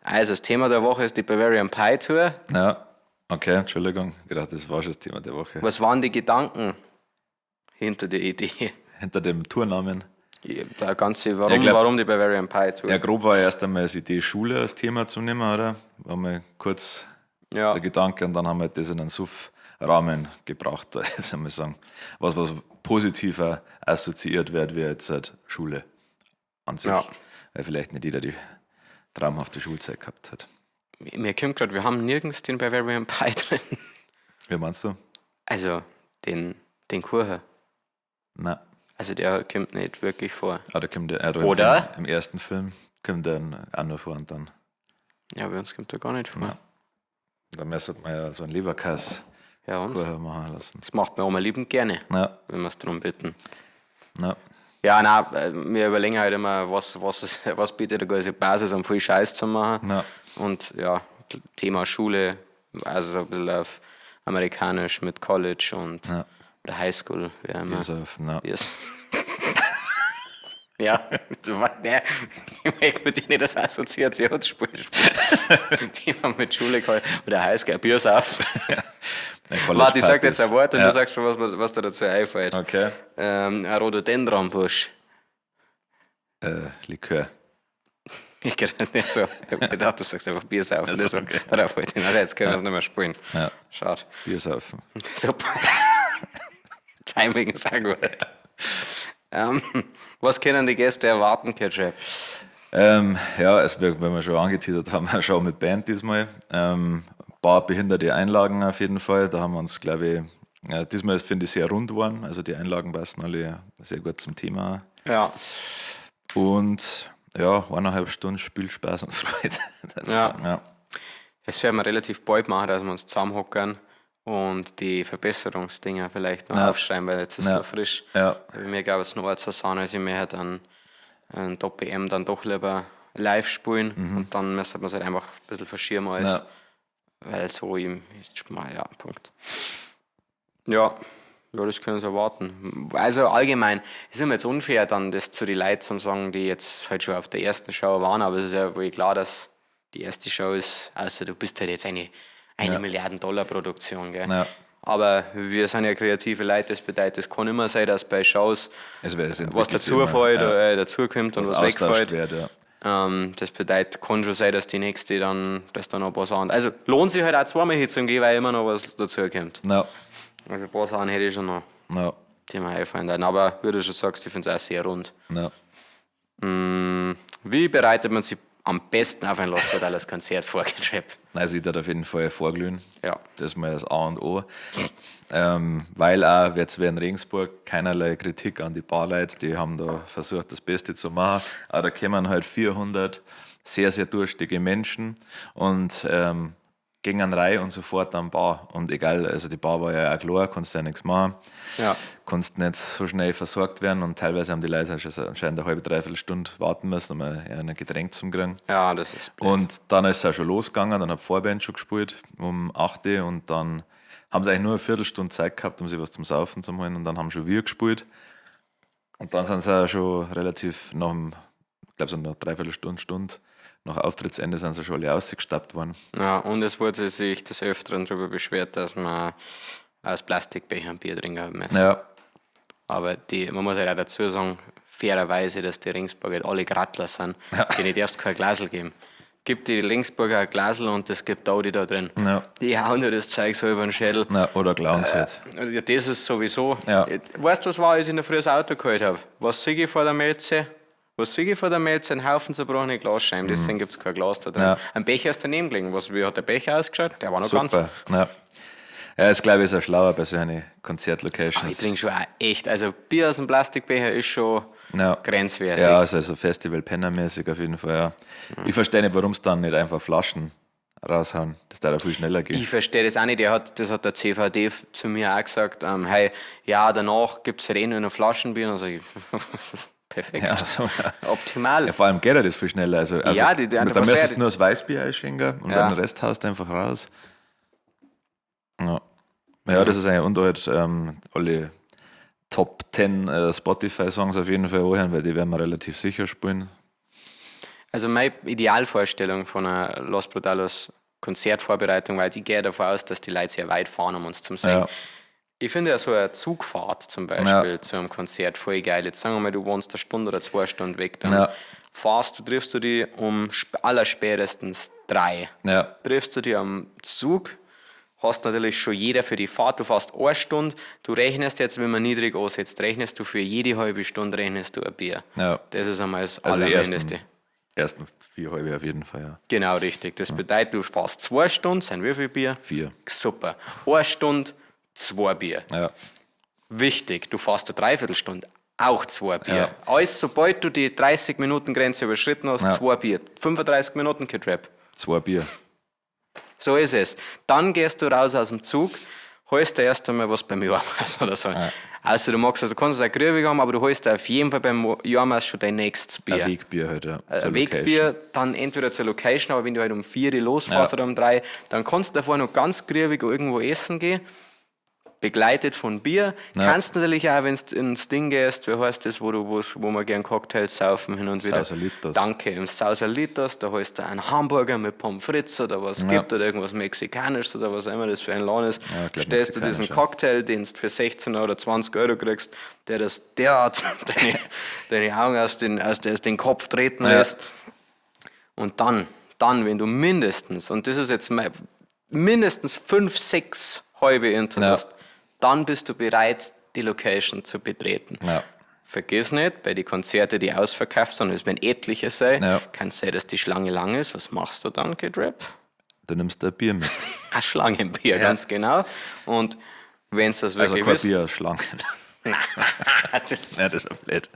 Also, das Thema der Woche ist die Bavarian Pie Tour. ja. Okay, Entschuldigung. Ich gedacht, das war schon das Thema der Woche. Was waren die Gedanken hinter der Idee? Hinter dem Tournamen. Der ganze, warum, Ja, glaub- warum die Bavarian Pie Tour? Ja, grob war erst einmal die Idee, Schule als Thema zu nehmen, oder? War mal kurz Ja. der Gedanke und dann haben wir das in einen Suff-Rahmen gebracht, jetzt einmal sagen. Was positiver assoziiert wird, wie jetzt halt Schule an sich. Ja. Weil vielleicht nicht jeder die traumhafte Schulzeit gehabt hat. Mir kommt gerade, wir haben nirgends den Bavarian Pie drin. Wie meinst du? Also, den Kuchen. Nein. Also, der kommt nicht wirklich vor. Ah, da kommt der, da im Oder? Film, im ersten Film kommt der auch nur vor und dann. Ja, bei uns kommt der gar nicht vor. Ja. Da müsste man ja so einen Leberkass Ja, und? vorher machen lassen. Das macht man auch mal liebend gerne, Ja, wenn wir es darum bitten. ja, Ja, nein, wir überlegen halt immer, was bietet eine ganze Basis, um viel Scheiß zu machen. Ja. Und ja, Thema Schule, also so ein bisschen auf amerikanisch mit College und Ja. oder Highschool, wie auch immer. Bier saufen, ja. Yes. Ja, du war der, ich möchte mit dir nicht das Assoziationsspiel spielen. Thema mit Schule oder Highschool, Bier saufen. Warte, ich sag dir jetzt ein Wort und ja. du sagst mir, was dir dazu einfällt. Okay. Ein Rhododendronbusch. Likör. Ich gedacht, nicht so. Ich hab gedacht, du sagst einfach Bier saufen. Also, Das okay. Darauf wollte ich noch. Jetzt können wir es nicht mehr spielen. Ja. Schade. Bier saufen. Super. Timing ist auch gut. Was können die Gäste erwarten, Ketchup? Ja, es wird, wenn wir schon angeteasert haben, eine Show mit Band diesmal. Ein paar behinderte Einlagen auf jeden Fall. Da haben wir uns, glaube ich, ja, diesmal finde ich sehr rund geworden. Also die Einlagen passen alle sehr gut zum Thema. Ja. Und ja, 1,5 Stunden Spielspaß und Freude. Ja. Ja. Das werden wir relativ bald machen, dass wir uns zusammenhocken und die Verbesserungsdinger vielleicht noch Ja. aufschreiben, weil jetzt ist es Ja. noch frisch. Ja. Bei mir gab es noch ein, zwei Sachen, also ich möchte dann ein Top EM dann doch lieber live spielen und dann müsste man es halt einfach ein bisschen verschieben alles. Ja. Weil so im, ich mal, ja, Punkt. Ja, ja, das können sie erwarten. Also allgemein, ist immer jetzt unfair, dann das zu den Leuten zu sagen, die jetzt halt schon auf der ersten Show waren, aber es ist ja wohl klar, dass die erste Show ist, außer du bist halt jetzt eine Milliarden Dollar Produktion, gell? Ja. Aber wir sind ja kreative Leute, das bedeutet, es kann immer sein, dass bei Shows Es wär- es was entwickelt sich dazu immer, fällt, ja. oder dazukommt und Was was austauscht wegfällt. wird, ja. Das bedeutet, kann schon sein, dass die nächste dann, dass da noch ein paar Sachen. Also lohnt sich halt auch zweimal hinzugehen, weil immer noch was dazukommt. Ja. Also ein paar Sachen hätte ich schon noch, Ja. die mir einfallen werden. Aber wie du schon sagst, ich finde es auch sehr rund. Ja. Wie bereitet man sich Am besten auf ein Los Brutales Konzert vor Kid Rap. Also ich würde auf jeden Fall vorglühen. Ja. Das ist mal das A und O. Weil auch jetzt wie in Regensburg keinerlei Kritik an die Barleute, die haben da versucht, das Beste zu machen. Aber da kommen halt 400 sehr, sehr durstige Menschen und gingen rein und sofort am Bar. Und egal, also die Bar war ja auch klar, konntest ja nichts machen. Ja. Konntest nicht so schnell versorgt werden und teilweise haben die Leute schon anscheinend eine halbe, dreiviertel Stunde warten müssen, um ein Getränk zu kriegen. Ja, das ist blöd. Und dann ist es auch schon losgegangen, dann hat die Vorband schon gespielt um 8 Uhr und dann haben sie eigentlich nur eine Viertelstunde Zeit gehabt, um sich was zum Saufen zu holen und dann haben schon wir gespielt. Und dann sind sie auch schon relativ nach dem, ich glaub so nach dreiviertel Stunde, Stunde, nach Auftrittsende sind sie schon alle ausgestappt worden. Ja, und es wurde sich des Öfteren darüber beschwert, dass man aus Plastikbechern Bier trinken haben müssen. Ja. Aber man muss halt auch dazu sagen, fairerweise, dass die Regensburger halt alle Grattler sind, Ja. denen darfst du kein Glasl geben. Gib die Regensburger ein Glasl und es gibt auch die da drin. Ja. Die hauen dir das Zeug so über den Schädel. Ja, oder klauen sie halt. Ja, das ist sowieso. Ja. Weißt du, was war, als ich in der Früh das Auto geholt hab? Was sehe ich vor der Melze? Was sehe ich vor der Melze? Ein Haufen zerbrochene Glasscheiben, deswegen gibt's kein Glas da drin. Ja. Ein Becher ist daneben gelegen. Wie hat der Becher ausgeschaut? Der war noch Super. ganz. Ja. Ja, das glaube ich ist auch schlauer bei solchen Konzertlocations. Aber ich trinke schon auch echt. Also Bier aus dem Plastikbecher ist schon Ja. grenzwertig. Ja, also Festival-Penner-mäßig auf jeden Fall, ja. Ich verstehe nicht, warum es dann nicht einfach Flaschen raushauen. Das darf ja viel schneller gehen. Ich verstehe das auch nicht. Das hat der CVD zu mir auch gesagt. Hey, ja, danach gibt's halt eh nur noch Flaschenbier. Und dann sag ich, perfekt. Ja, so, ja. Optimal. Ja, vor allem geht ja das viel schneller. Also, Ja, die da einfach müsstest sehr- du nur das Weißbier einschenken und Ja. dann den Rest haust du einfach raus. Ja. Ja, das ist eigentlich, und halt alle Top 10 Spotify-Songs auf jeden Fall anhören, weil die werden wir relativ sicher spielen. Also meine Idealvorstellung von einer Los Brutalos Konzertvorbereitung, weil ich gehe davon aus, dass die Leute sehr weit fahren, um uns zu sehen. Ja. Ich finde ja so eine Zugfahrt zum Beispiel Ja. zu einem Konzert voll geil. Jetzt sagen wir mal, du wohnst eine Stunde oder 2 Stunden weg, dann Ja. triffst du die um allerspätestens 3. Ja. Triffst du die am Zug, hast natürlich schon jeder für die Fahrt, du fährst 1 Stunde, du rechnest jetzt, wenn man niedrig ansetzt, rechnest du für jede halbe Stunde rechnest du ein Bier. Ja. Das ist einmal das Also die Allermindeste. ersten 4 halbe auf jeden Fall, ja. Genau, richtig. Das bedeutet, du fährst 2 Stunden, sind wie viel Bier? 4. Super. 1 Stunde, 2 Bier. Ja. Wichtig, du fährst eine Dreiviertelstunde, auch 2 Bier. Ja. Alles, sobald du die 30-Minuten-Grenze überschritten hast, Ja. 2 Bier. 35 Minuten Kid Rap. 2 Bier. So ist es. Dann gehst du raus aus dem Zug, holst dir erst einmal was beim Jahrmaß oder so. Ja. Also du magst, also du kannst es auch grübig haben, aber du holst dir auf jeden Fall beim Jahrmaß schon dein nächstes Bier. Ein Wegbier halt, ja. Zur Ein Wegbier, dann entweder zur Location, aber wenn du halt um 4 Uhr losfährst Ja. oder um 3, dann kannst du davor noch ganz grübig irgendwo essen gehen, begleitet von Bier. Ja. Kannst natürlich auch, wenn du ins Ding gehst, wie heißt das, wo wir gern Cocktails saufen hin und wieder. Sausalitos. Danke, im Sausalitos, da holst du einen Hamburger mit Pommes frites oder was Ja. gibt oder irgendwas Mexikanisches oder was auch immer das für ein Laden ist. Ja, ich glaub, Stellst du diesen mexikanisch, ja. Cocktail, den du für 16 oder 20 Euro kriegst, der das derart deine Augen aus den Kopf treten Ja. lässt. Und dann, wenn du mindestens, und das ist jetzt mein, mindestens 5, 6 halbe Intus Ja. hast, dann bist du bereit, die Location zu betreten. Ja. Vergiss nicht, bei den Konzerten, die ausverkauft sind, es werden etliche sein, Ja. kann es sein, dass die Schlange lang ist. Was machst du dann, Kid Rap? Du nimmst ein Bier mit. Ein Schlangenbier, ganz genau. Und wenn's das Also wirklich kein ist. Bier, Schlangen. Das, Nein, das war blöd.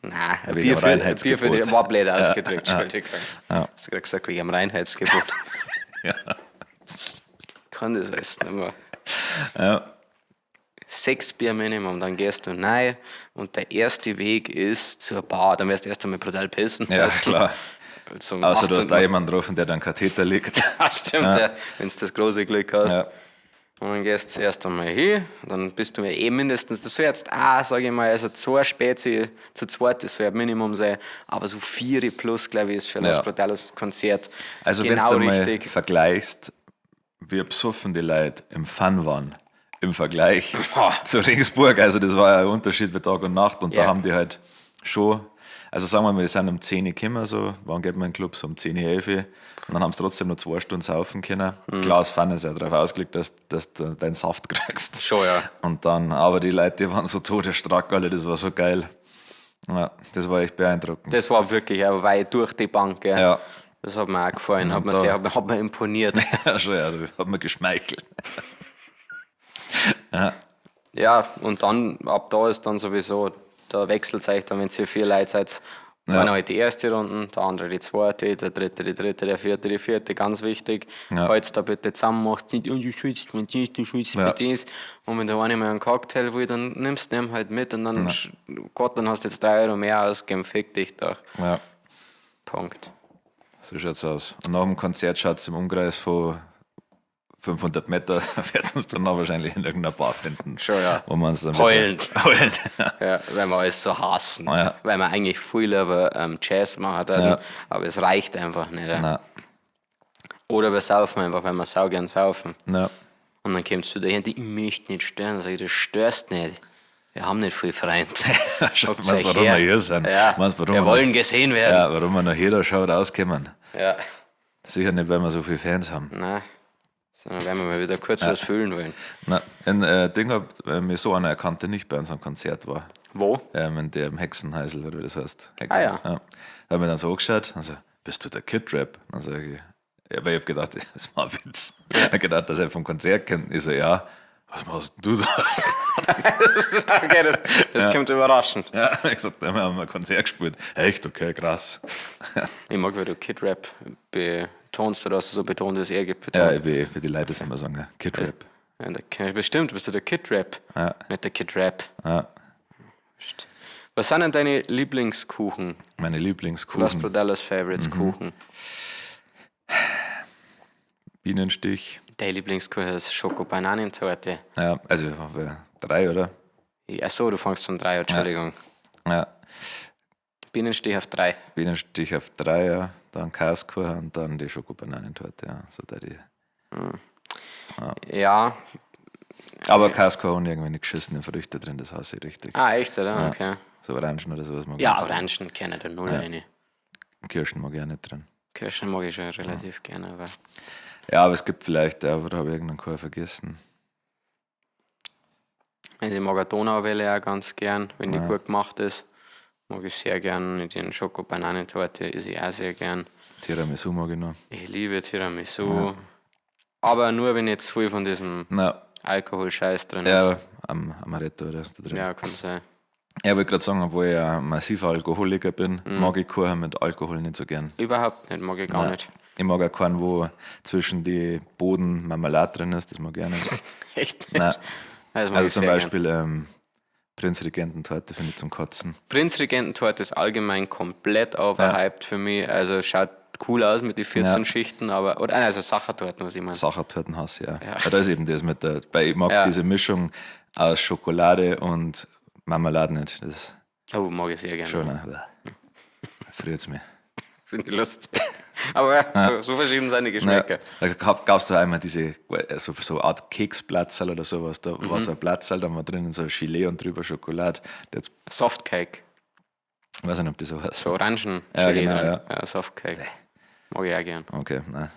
nein, ein Wegen Bier dem für, ein Bier für die, Reinheitsgebot. war blöd ausgedrückt, Ja. Entschuldigung. Ja. Hast du gerade gesagt, wegen dem Reinheitsgebot. Ja. Kann das alles nicht mehr. Ja. 6 Bier Minimum, dann gehst du rein und der erste Weg ist zur Bar. Dann wirst du erst einmal brutal pissen. Ja, müssen. klar. Zum Außer du hast 18. da jemanden getroffen, der dann Katheter legt. Ja, stimmt, ja. Wenn du das große Glück hast. Ja. Und dann gehst du erst einmal hin, dann bist du ja eh mindestens, du sollst auch, sag ich mal, also 2 Spezi, zu zweit, das soll ja Minimum sein, aber so 4 plus, glaube ich, ist für Los Ja. Brutalos Konzert Also genau wenn du mal richtig. vergleichst, wie besoffen die Leute im Fun waren, im Vergleich Boah. zu Regensburg, also das war ja ein Unterschied wie Tag und Nacht und Ja. da haben die halt schon, also sagen wir mal, wir sind um 10 Uhr gekommen, so, wann geht man in den Club? So um 10 Uhr, 11 Uhr. Und dann haben sie trotzdem noch 2 Stunden saufen können. Mhm. Klar, das Fun ist ja darauf ausgelegt, dass du deinen Saft kriegst. Schon, ja. Und dann, aber die Leute, die waren so todesstrack alle, das war so geil. Ja, das war echt beeindruckend. Das war wirklich auch weit durch die Bank. Gell? Ja. Das hat mir auch gefallen, hat mir, sehr, hat mir imponiert. Ja, schon, ja, da hat mir geschmeichelt. Ja, und dann, ab da ist dann sowieso, da wechselt es euch dann, wenn ihr vier Leute seid. Ja. Einer halt die erste Runde, der andere die zweite, der dritte die dritte, der vierte die vierte, ganz wichtig. Ja. Halt's da bitte zusammen, macht's nicht, oh, du schützt mit das, du schützt mit das. Und wenn der eine mal einen Cocktail will, dann nimmst du ihn halt mit und dann, Gott, dann hast du jetzt 3 Euro mehr ausgegeben, fick dich doch. Ja. Punkt. So schaut's aus. Und nach dem Konzert schaut's im Umkreis von 500 Meter, wird uns dann noch wahrscheinlich in irgendeiner Bar finden. Schon, ja. Wo man uns dann Heulend. Heulend. Ja, weil wir alles so hassen. Ja. Weil wir eigentlich viel lieber Jazz machen würden, Ja. aber es reicht einfach nicht. Ja. Nein. Oder wir saufen einfach, weil wir sau gern saufen. Nein. Und dann kommst du daher, die, ich möchte nicht stören. Dann sag ich, du störst nicht. Wir haben nicht viel Freunde. Schon, Hockt meinst, euch warum her. wir hier sind? Ja. Meinst, warum wir wir wollen noch, gesehen werden. Ja, warum wir nach jeder Show rauskommen. Ja. Sicher nicht, weil wir so viele Fans haben. Nein. Sondern werden wir mal wieder kurz was fühlen wollen. Nein. Ein Ding hat mir so einer erkannt, der nicht bei unserem Konzert war. Wo? In dem Hexenheisel, oder wie das heißt. Hexen. Ah, ja. Ja. Da hat mir dann so angeschaut und so, bist du der Kid Rap? Dann sag ich, ja, weil ich hab gedacht, das war ein Witz. Ich hab gedacht, dass er vom Konzert kennt. Ich so, ja, was machst du da? Okay, das kommt überraschend. Ja, ich gesagt, wir haben ein Konzert gespielt. Echt, okay, krass. Ich mag, wie du Kid Rap betonst oder hast du so betont, dass er betont. Ja, wie die Leute das immer sagen, ja. Kid Rap. Ja, der, bestimmt bist du der Kid Rap. Ja. Nicht der Kid Rap. Ja. Was sind denn deine Lieblingskuchen? Meine Lieblingskuchen. Los Brodellas Favorites Kuchen. Bienenstich. Dein Lieblingskuchen ist Schoko-Bananentorte. Ja, also 3, oder? Ach so, du fängst von 3, Entschuldigung. Ja. Bienenstich auf 3. Bienenstich auf 3, ja. Dann Käsekuchen und dann die Schokobananentorte, ja. So da die. Ja. Aber Käsekuchen irgendwie nicht geschissene Früchte drin, das hasse ich richtig. Ah, echt, oder? Okay. So Orangen oder sowas mag Ja, ich. Orangen kennen da null eine. Kirschen mag ich auch nicht drin. Kirschen mag ich schon relativ gerne, aber. Ja, aber es gibt vielleicht, ja, aber da habe ich irgendeinen Kuchen vergessen. Also ich mag eine Donauwelle auch ganz gern, wenn die gut gemacht ist. Mag ich sehr gern. Mit den Schoko-Bananentorte esse ich auch sehr gern. Tiramisu mag ich noch. Ich liebe Tiramisu. Ja. Aber nur, wenn jetzt viel von diesem Alkoholscheiß drin ist. Ja, Amaretto oder so drin. Ja, kann sein. Ja, ich wollte gerade sagen, obwohl ich ein massiver Alkoholiker bin, mag ich Kuchen mit Alkohol nicht so gern. Überhaupt nicht, mag ich gar nicht. Ich mag auch keinen, wo zwischen die Boden Marmelade drin ist, das mag ich auch nicht. Echt nicht? Nein. Das mag Also ich zum sehr gern. Beispiel Prinzregententorte finde ich zum Kotzen. Prinzregententorte ist allgemein komplett overhyped für mich. Also schaut cool aus mit den 14 Schichten, aber. Oder nein, also Sachertorten, was ich meine. Sachertorten hasse ich ja. Ja. Da ist eben das mit der, weil ich mag diese Mischung aus Schokolade und Marmelade nicht. Das ist Oh, mag ich sehr gerne. schon, friert's mir. Finde ich lustig. Aber ja, so verschieden sind die Geschmäcker. Ja, da gab es da einmal diese so Art Keksplatzerl oder sowas. Da war so ein Platzerl, da war drinnen so ein Gelee und drüber Schokolade. Jetzt, Softcake. ich weiß nicht, ob das so heißt. So Orangen Ja, Gelee genau, drin. ja. Ja, Softcake. Mag ich auch gern. Okay, nein.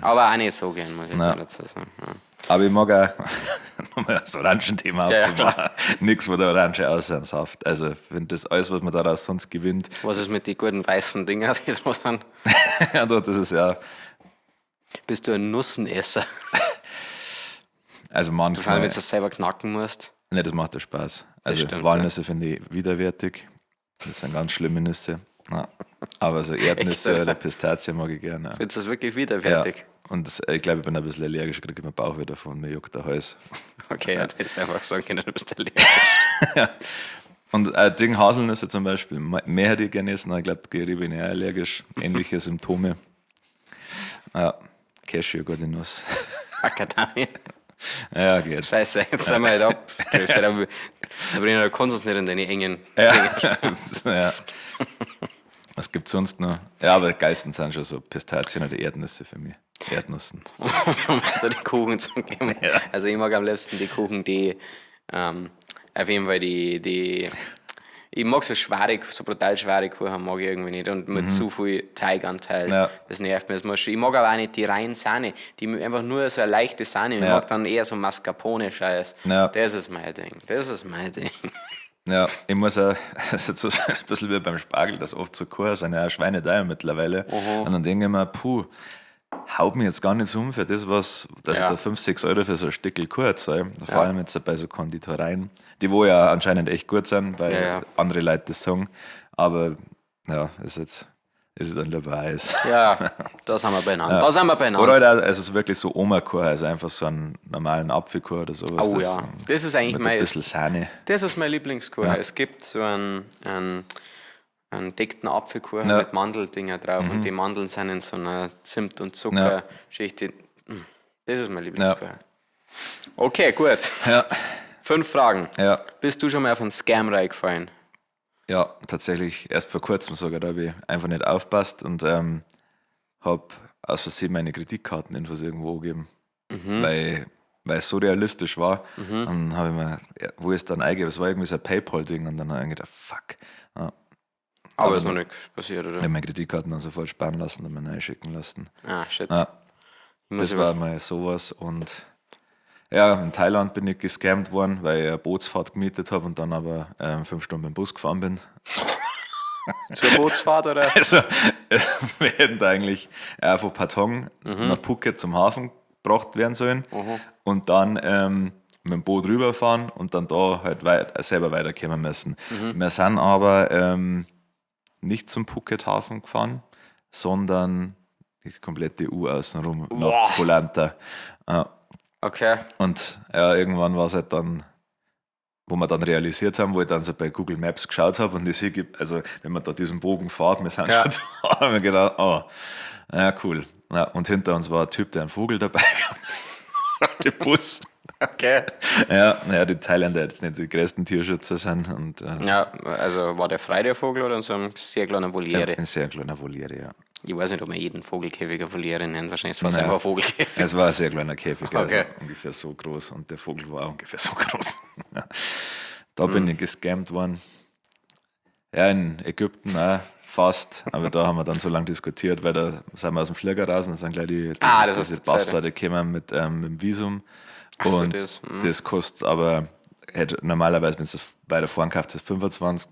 Aber auch nicht so gern, muss ich jetzt auch dazu sagen. Ja. Aber ich mag auch, nochmal das Orangenthema Ja, ja, aufzumachen, nichts von der Orange außer ein Saft. Also, ich finde das alles, was man daraus sonst gewinnt, Was ist mit den guten weißen Dingern? Das muss dann. ja, doch, das ist ja, Bist du ein Nussenesser? also Vor allem, manchmal, wenn du es selber knacken musst. ne, das macht ja Spaß. Also, stimmt, Walnüsse finde ich widerwärtig. Das sind ganz schlimme Nüsse. Ja. Aber so Erdnüsse Echt, oder? oder Pistazien mag ich gerne. Ja. Findest du das wirklich widerwärtig? Ja. Und das, ich glaube, ich bin ein bisschen allergisch, kriege immer Bauchweh davon, mir juckt der Hals. Okay, ja, du hättest einfach sagen können, du bist allergisch. Und Ding Haselnüsse zum Beispiel, mehr hätte ich gerne essen, aber ich glaube, ich bin ich auch allergisch. Ähnliche Symptome. Ja, Cashew, gute Nuss. Macadamia. Ja, geht. Scheiße, jetzt sind wir halt ab. Da kannst du uns nicht in deine engen. Ja. Ja. Was gibt's sonst noch? Ja, aber die geilsten sind schon so Pistazien oder Erdnüsse für mich. Erdnüssen. Um so die Kuchen zu geben. Also ich mag am liebsten die Kuchen, die auf jeden Fall die ich mag so schwere, so brutal schwere Kuchen mag ich irgendwie nicht und mit zu viel Teiganteil. Ja. Das nervt mir. Das muss, ich mag aber auch nicht die rein Sahne, die einfach nur so eine leichte Sahne. Ich Ja. mag dann eher so Mascarpone-Scheiß. Ja. Das ist mein Ding. Das ist mein Ding. Ja, ich muss auch, das ist so ein bisschen wie beim Spargel, das oft so Kuchen sind ja auch Schweine mittlerweile. Und dann denke ich mir, puh, haut mich jetzt gar nicht so um für das, was, dass ich da 5, 6 Euro für so ein Stückel Kuchen zahle. Vor allem jetzt bei so Konditoreien, die wo ja anscheinend echt gut sind, weil andere Leute das sagen. Aber ja, ist jetzt ist dann lieber Eis. Ja, da sind wir beieinander. Da sind wir beieinander. Oder halt auch, also so wirklich so Oma-Kuchen, also einfach so einen normalen Apfelkuchen oder sowas. Oh ja, das ist eigentlich mit mein ein bisschen Sahne. Das ist mein Lieblingskuchen. Ja. Es gibt so einen dickten Apfelkuchen Ja. mit Mandeldinger drauf und die Mandeln sind in so einer Zimt- und Zuckerschicht. Das ist mein Lieblingskuchen. Okay, gut. Ja. 5 Fragen. Ja. Bist du schon mal auf einen Scam reingefallen? Ja, tatsächlich erst vor kurzem sogar, da habe ich einfach nicht aufpasst und habe aus Versehen meine Kreditkarteninfos irgendwo gegeben, weil es so realistisch war. Und dann habe ich mir, ja, wo ist dann eingegeben? Es war irgendwie so ein PayPal-Ding und dann habe ich gedacht, fuck. Ja. Aber ist noch nichts passiert, oder? Ich habe meine Kreditkarten dann sofort sperren lassen und mir neu schicken lassen. Ah, shit. Ja. Ich muss Das war mal sowas und ja, in Thailand bin ich gescammt worden, weil ich eine Bootsfahrt gemietet habe und dann aber 5 Stunden mit dem Bus gefahren bin. Zur Bootsfahrt, oder? Also, wir hätten da eigentlich von Patong nach Phuket zum Hafen gebracht werden sollen und dann mit dem Boot rüberfahren und dann da halt selber weiterkommen müssen. Wir sind aber nicht zum Phuket-Hafen gefahren, sondern die komplette EU außenrum nach Koh Lanta. Okay. Und ja, irgendwann war es halt dann, wo wir dann realisiert haben, wo ich dann so bei Google Maps geschaut habe und ich sehe, also wenn man da diesen Bogen fährt, wir sind schon da, haben wir gedacht, oh, ja, cool. Ja, und hinter uns war ein Typ, der einen Vogel dabei gehabt hat, den Bus. Okay. Ja, naja, die Thailänder jetzt nicht die größten Tierschützer sind. Und, Ja, also war der frei, der Vogel, oder in so einem sehr kleinen Voliere? Ein sehr kleiner Voliere, ja. Ich weiß nicht, ob man jeden Vogelkäfig eine Voliere nennt. Wahrscheinlich war es Nein. einfach ein Vogelkäfig. Es war ein sehr kleiner Käfig, also Okay. ungefähr so groß. Und der Vogel war auch ungefähr so groß. Da bin ich gescammt worden. Ja, in Ägypten auch fast. Aber da haben wir dann so lange diskutiert, weil da sind wir aus dem Flieger raus und da sind gleich Ah, das diese hast du erzählt. Bastarde gekommen mit dem Visum. Ach so, und das, das kostet aber, hätte normalerweise, wenn du das weiter vorn kauft, das $25,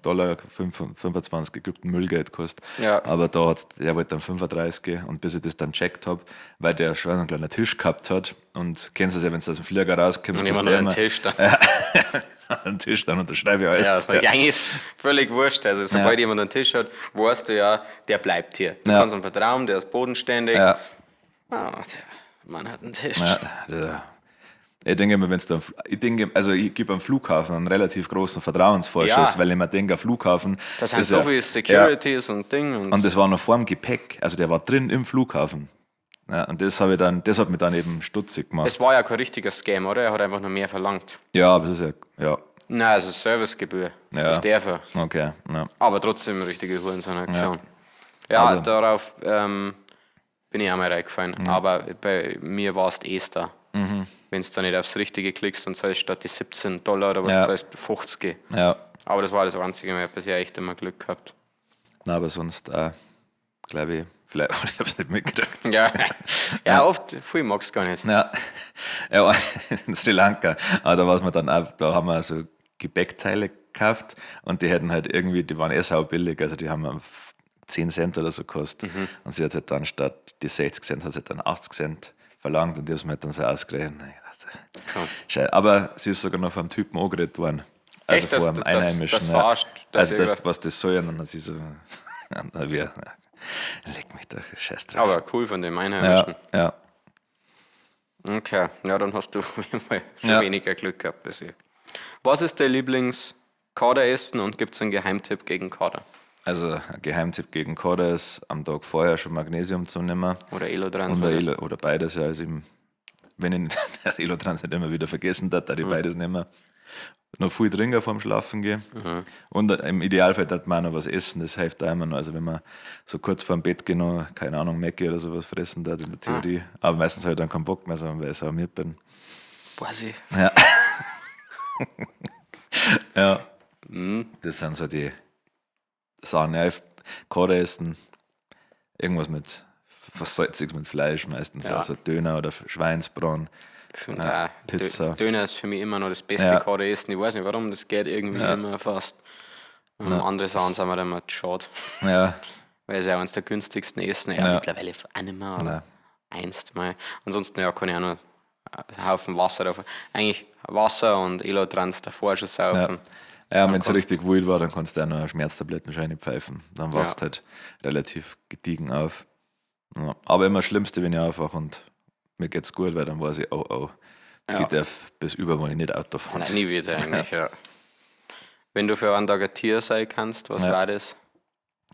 25 Ägypten Müllgeld kostet. Ja. Aber da hat der wollte dann 35 und bis ich das dann checkt hab, weil der schon einen kleinen Tisch gehabt hat. Und kennst du es ja, wenn du aus dem Flieger rauskommst, Und immer bist noch du einen immer Tisch da. einen Tisch, dann unterschreibe ich alles. Ja, das war eigentlich völlig wurscht. Also, sobald jemand einen Tisch hat, weißt du ja, der bleibt hier. Du kannst ihm vertrauen, der ist bodenständig. Ja. Ah, der Mann hat einen Tisch. Ja, ich denke immer, wenn's du am ich denke, also ich gebe am Flughafen einen relativ großen Vertrauensvorschuss, Ja. weil ich mir denke, ein Flughafen. Da sind ist so ja- viele Ja, Securities und Ding. Und, und das war noch vor dem Gepäck, also der war drin im Flughafen. Ja, und das habe ich dann, das hat mich dann eben stutzig gemacht. es war ja kein richtiger Scam, oder? Er hat einfach nur mehr verlangt. Ja, aber es ist ja, ja, Nein, es ist Servicegebühr. Ja. Das darf er. okay, ja. Aber trotzdem eine richtige Hurensohn-Aktion. Ja, Aber- darauf bin ich auch mal reingefallen. Aber bei mir war es die Esther. Wenn du da nicht aufs Richtige klickst, dann zahlst du statt die $17 oder was Ja. zahlst du 50. Ja, Aber das war das Einzige, ich habe bisher echt immer Glück gehabt. na, aber sonst, glaube ich, vielleicht, ich habe es nicht mitgekriegt. Ja, ja oft, viel magst du gar nicht. Ja, ja in Sri Lanka. Aber da war es mir dann auch, da haben wir so Gepäckteile gekauft und die hätten halt irgendwie, die waren eh saubillig, also die haben 10 Cent oder so gekostet. Und sie hat halt dann statt die 60 Cent, hat sie halt dann 80 Cent verlangt und die haben es mir halt dann so ausgerechnet. Und ich dachte, Komm. Scheiße. Aber sie ist sogar noch vom Typen angeredet worden. Also Echt? Das- vor einem das- Einheimischen. das ja. verarscht, dass Also das, irgendwas- was das soll, und dann hat sie so, na, wir, leck mich doch, scheiß drauf. Aber cool von dem Einheimischen. Ja, ja. Okay, ja, dann hast du auf jeden Fall schon Ja. weniger Glück gehabt als ich. Was ist dein Lieblings-Kaderessen und gibt es einen Geheimtipp gegen Kader? Also ein Geheimtipp gegen Kader ist, am Tag vorher schon Magnesium zu nehmen. Oder Elotrans? Oder, oder beides, ja. Also im, wenn ich das Elotrans nicht immer wieder vergessen hat, da ich beides nehmen. Noch viel trinken vorm Schlafen gehen. Und im Idealfall darf man auch noch was essen, das hilft auch immer noch. Also wenn man so kurz vorm Bett geht, noch, keine Ahnung, Mäcki oder sowas fressen darf in der Theorie. Aber meistens habe ich dann keinen Bock mehr, sondern weil ich auch mit bin. Weiß ich. Ja. Ja. Das sind so die Sachen. Ja, ich Kader essen, irgendwas mit was Salziges mit Fleisch meistens, Ja. also Döner oder Schweinsbraten Ich finde auch, Pizza. Döner ist für mich immer noch das beste Ja. ja. Essen. Ich weiß nicht warum, das geht irgendwie immer fast. Und andere Sachen sind mir dann immer zu schade. Ja, Weil es ja eines der günstigsten Essen. Ja, Ja. mittlerweile auch nicht mehr, aber Nein. einst mal. Ansonsten ja, kann ich auch noch einen Haufen Wasser drauf. Eigentlich Wasser und Elotrans davor schon ja. saufen. Ja, wenn es kannst- richtig wild war, dann kannst du auch noch eine Schmerztablettenscheine pfeifen. Dann wachst Ja. halt relativ gediegen auf. Ja. Aber immer das Schlimmste, wenn ich aufwache und mir geht's gut, weil dann weiß ich, oh oh, Ja. ich darf bis übermorgen nicht Auto fahren. Nein, nie wieder eigentlich, ja. Wenn du für einen Tag ein Tier sein kannst, was Ja. war das?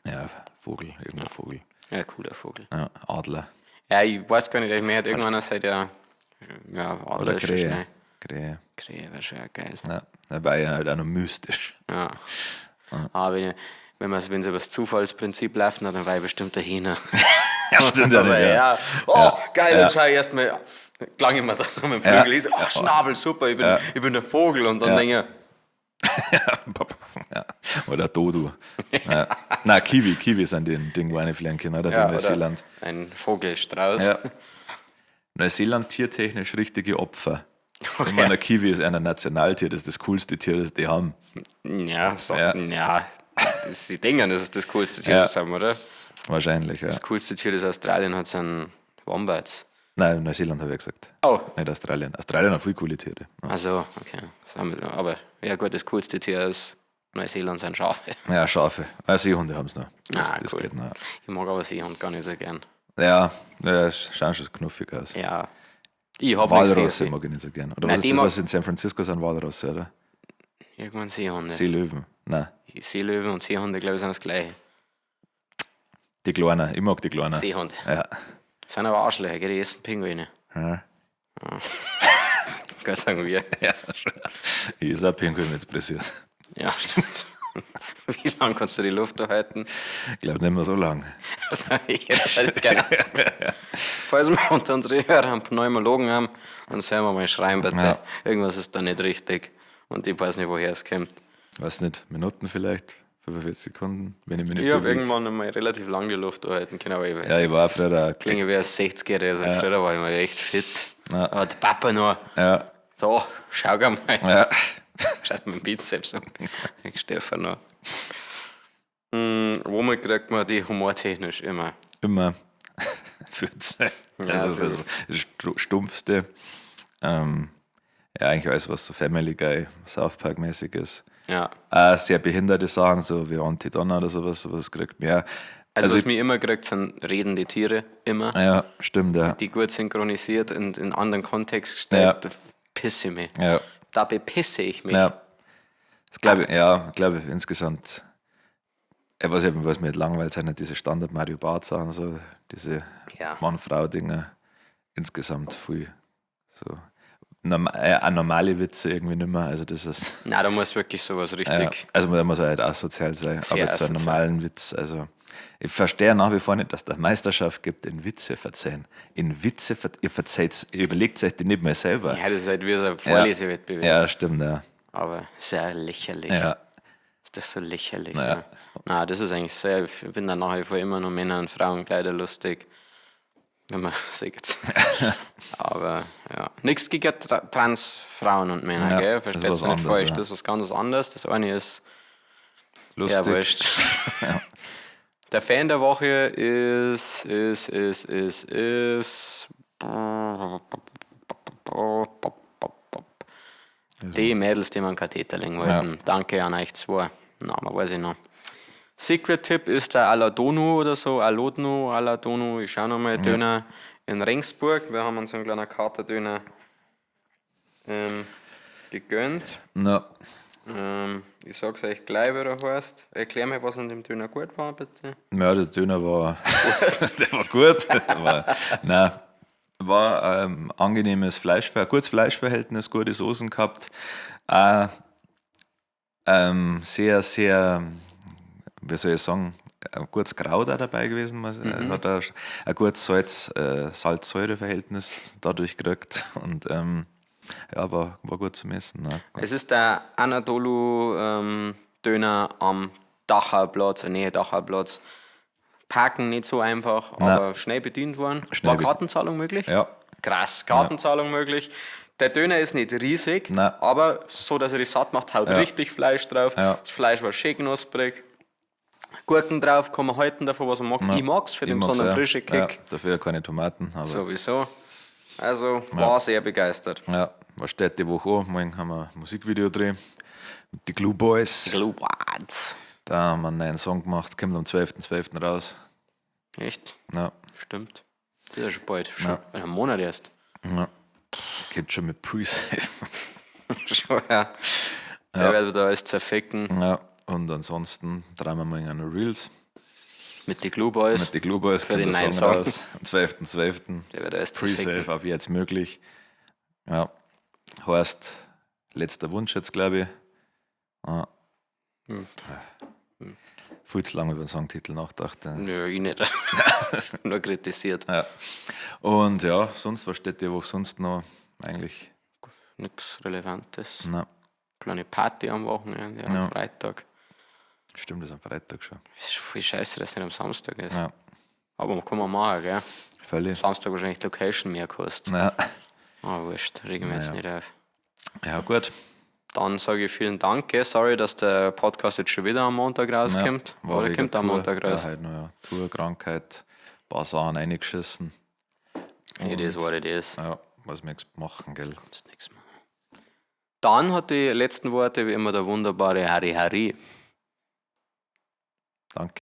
Ja, Vogel, irgendein Vogel. Ja, cooler Vogel. Ja, Adler. Ja, ich weiß gar nicht, ich mir hat irgendwann gesagt, ja, ja, Adler Oder ist schon Krähe. schnell. Krähe. Krähe wäre schon auch geil. Ja, da war ja halt auch noch mystisch. Ja. Aber wenn es über das Zufallsprinzip läuft, na, dann war ich bestimmt der Hähner. Ja, stimmt ja Also, nicht, ja. ja. Oh, geil, Ja. dann schau ich erstmal, klang immer das so mit dem Flügel. Ich so, oh, Schnabel, super, ich bin der Vogel. Und dann denke ich, Ja. Oder Dodo. Ja. Nein, Kiwi, Kiwi sind die Ding, wo eine fliegen können, oder? ja, in Neuseeland. oder ein Vogelstrauß. Ja. Neuseeland tiertechnisch richtige Opfer. Ich meine, ein Kiwi ist ein Nationaltier, das ist das coolste Tier, das die haben. Ja, so, Ja. ja. Das, die denken, das ist das coolste Tier, Ja. das haben, oder? Wahrscheinlich, ja. Das coolste Tier, das Australien hat, sind Wombats. Nein, Neuseeland habe ich gesagt. Oh. Nicht Australien. Australien hat viel coole Tiere. Ja. Also, okay. Das haben wir, aber ja gut, das coolste Tier aus Neuseeland sind Schafe. Ja, Schafe. Ah, Seehunde haben sie noch. Das, Ah, das cool. geht noch. Ich mag aber Seehund gar nicht so gern. Ja, ja, schauen schon knuffig aus. Ja. Ich hab nichts Walrosse gegen mag ich nicht so gern. Oder Nein, was die ist das, mag- was in San Francisco sind Walrosse, oder? sie. Irgendwann Seehunde. Seelöwen. Nein, Seelöwen und Seehunde, glaube ich, sind das gleiche. die Kleinen. Ich mag die Kleinen. Seehunde. Ja. Sind aber Arschlöcher, gell? Die essen Pinguine. Ja. Gott sagen wir. Ja, schon. Ich ist auch Pinguin jetzt pressiert. Ja, stimmt. Wie lange kannst du die Luft erhalten? Ich glaube nicht mehr so lang. Das habe ich jetzt halt gerne ausprobiert. Falls wir unter unsere Hörer einen Pneumologen haben, dann sollen wir mal schreien, bitte. Ja. Irgendwas ist da nicht richtig. Und ich weiß nicht, woher es kommt. Weiß nicht, Minuten vielleicht, 45 Sekunden, wenn ich mich nicht Ich habe bewege. irgendwann einmal relativ lang die Luft erhalten können, aber ich weiß Ja, ich war früher auch. Klinge wie ein 60-Jähriger. Also Früher war ich mal echt fit. Ja. Aber der Papa noch. Ja, So, schau mal. ja. Schaut mein Bizeps an. Ich Stefan noch. Womit kriegt man die humortechnisch immer? Immer 14. Ja, also das ist das Stumpfste. Ja, eigentlich alles, was so Family Guy, South Park-mäßig ist. Ja. Auch sehr behinderte Sachen, so wie Anti-Donna oder sowas, sowas kriegt man. Ja, Also, was mich immer kriegt, sind redende Tiere. Immer. ja stimmt, ja. Die gut synchronisiert und in anderen Kontext gestellt. Ja. Da pisse ich mich. Ja, Da bepisse ich mich. ja. Das glaube ich, ja, glaube ich insgesamt. Ja, was, eben, was mir halt langweilt, sind halt diese Standard Mario Bart Sachen, so diese Ja. Mann-Frau-Dinger. Insgesamt viel so. Auch normale Witze irgendwie nicht mehr. Also das ist. Nein, da muss wirklich sowas Ja, richtig. also man muss halt asozial sein, Sehr aber zu einem asozial. normalen Witz. Also ich verstehe nach wie vor nicht, dass da Meisterschaft gibt in Witze verzeihen. In Witze, ver ihr verzeiht, ihr überlegt euch die nicht mehr selber. Ja, das ist halt wie so ein Vorlesewettbewerb. Ja, stimmt, ja. Aber sehr lächerlich. Ja, Ist das so lächerlich? Ja. Ne? Na, das ist eigentlich sehr. Ich finde da nach wie vor immer noch Männer und Frauenkleider lustig. Wenn man sieht. Aber ja. Nichts gegen Transfrauen und Männer, Ja, gell? das ist Versteht's was nicht anderes, falsch. ja. Das ist was ganz anderes. Das eine ist lustig. ja wurscht. Der Fan der Woche ist, ist, ist, ist, ist. Die Mädels, die man Katheter legen wollten. Danke an euch zwei. Name weiß ich noch. Secret Tipp ist der Aladonu oder so. Alodno, Aladonu, ich schau nochmal. Döner in Regensburg. Wir haben uns einen kleinen Katerdöner gegönnt. Na, Ich sag's euch gleich, wie er heißt. Erklär mir, was an dem Döner gut war, bitte. ja, der Döner war, der war gut. War, nein, war angenehmes Fleisch, gutes Fleischverhältnis, gute Soßen gehabt. Auch, sehr, sehr, wie soll ich sagen, ein gutes Kraut auch dabei gewesen. Man hat auch ein gutes Salz-Säure-Verhältnis dadurch gekriegt. Und ja, war gut zum Essen. Ne? Es ist der Anadolu Döner am Dachau Platz, Nähe Dachau Platz. Parken nicht so einfach, aber schnell bedient worden. Schnell War Kartenzahlung möglich? Ja, Krass. Kartenzahlung möglich. Der Döner ist nicht riesig, Nein. aber so, dass er dich satt macht, haut richtig Fleisch drauf. Ja. Das Fleisch war schön knusprig. Gurken drauf, kann man halten davon, was man mag. Ich mag's für Ich den mag's besonderen auch. frischen Kick. Ja, dafür keine Tomaten. Aber Sowieso. Also war sehr begeistert. ja, was steht die Woche an? Morgen haben wir ein Musikvideo drehen. Mit die Glue Boys. Glue Boys. Da haben wir einen neuen Song gemacht, kommt am 12.12. raus. Echt? Ja. Stimmt. Das ist ja schon bald. Schon in einem Monat erst. Ja. Geht schon mit Pre-Save. Schon, ja. Der wird wieder alles zerficken. Ja, und ansonsten drehen wir morgen auch noch Reels. Mit den Glue Boys. Mit den Glue Boys Für kommt den der neuen Song Song. raus. Am 12.12. Der wird alles zerficken. Pre-Save ab jetzt möglich. Ja. Heißt, letzter Wunsch jetzt, glaube ich. Ja. Viel zu lange über den Songtitel nachgedacht. Ja. Nö, ich nicht. Nur kritisiert. Ja. Und ja, sonst, was steht die Woche sonst noch? Eigentlich, Nichts Relevantes. na, Kleine Party am Wochenende, am Ja. Freitag. stimmt, das ist am Freitag schon. Ist schon viel scheiße, dass es nicht am Samstag ist. Ja, Aber kann man machen, gell? völlig. Samstag wahrscheinlich Location mehr kostet. Ja. Aber wurscht, regen wir jetzt Naja. nicht auf. Ja, gut. Dann sage ich vielen Dank, gell? Sorry, dass der Podcast jetzt schon wieder am Montag rauskommt. Ja, war Oder wegen kommt am Tour. Montag raus? Ja, halt noch, ja. Tour, Krankheit, paar Sachen reingeschissen. It is what it is. Ja, was wir machen, gell? Kannst nix machen. Dann hat die letzten Worte wie immer der wunderbare Harry Harry. Danke.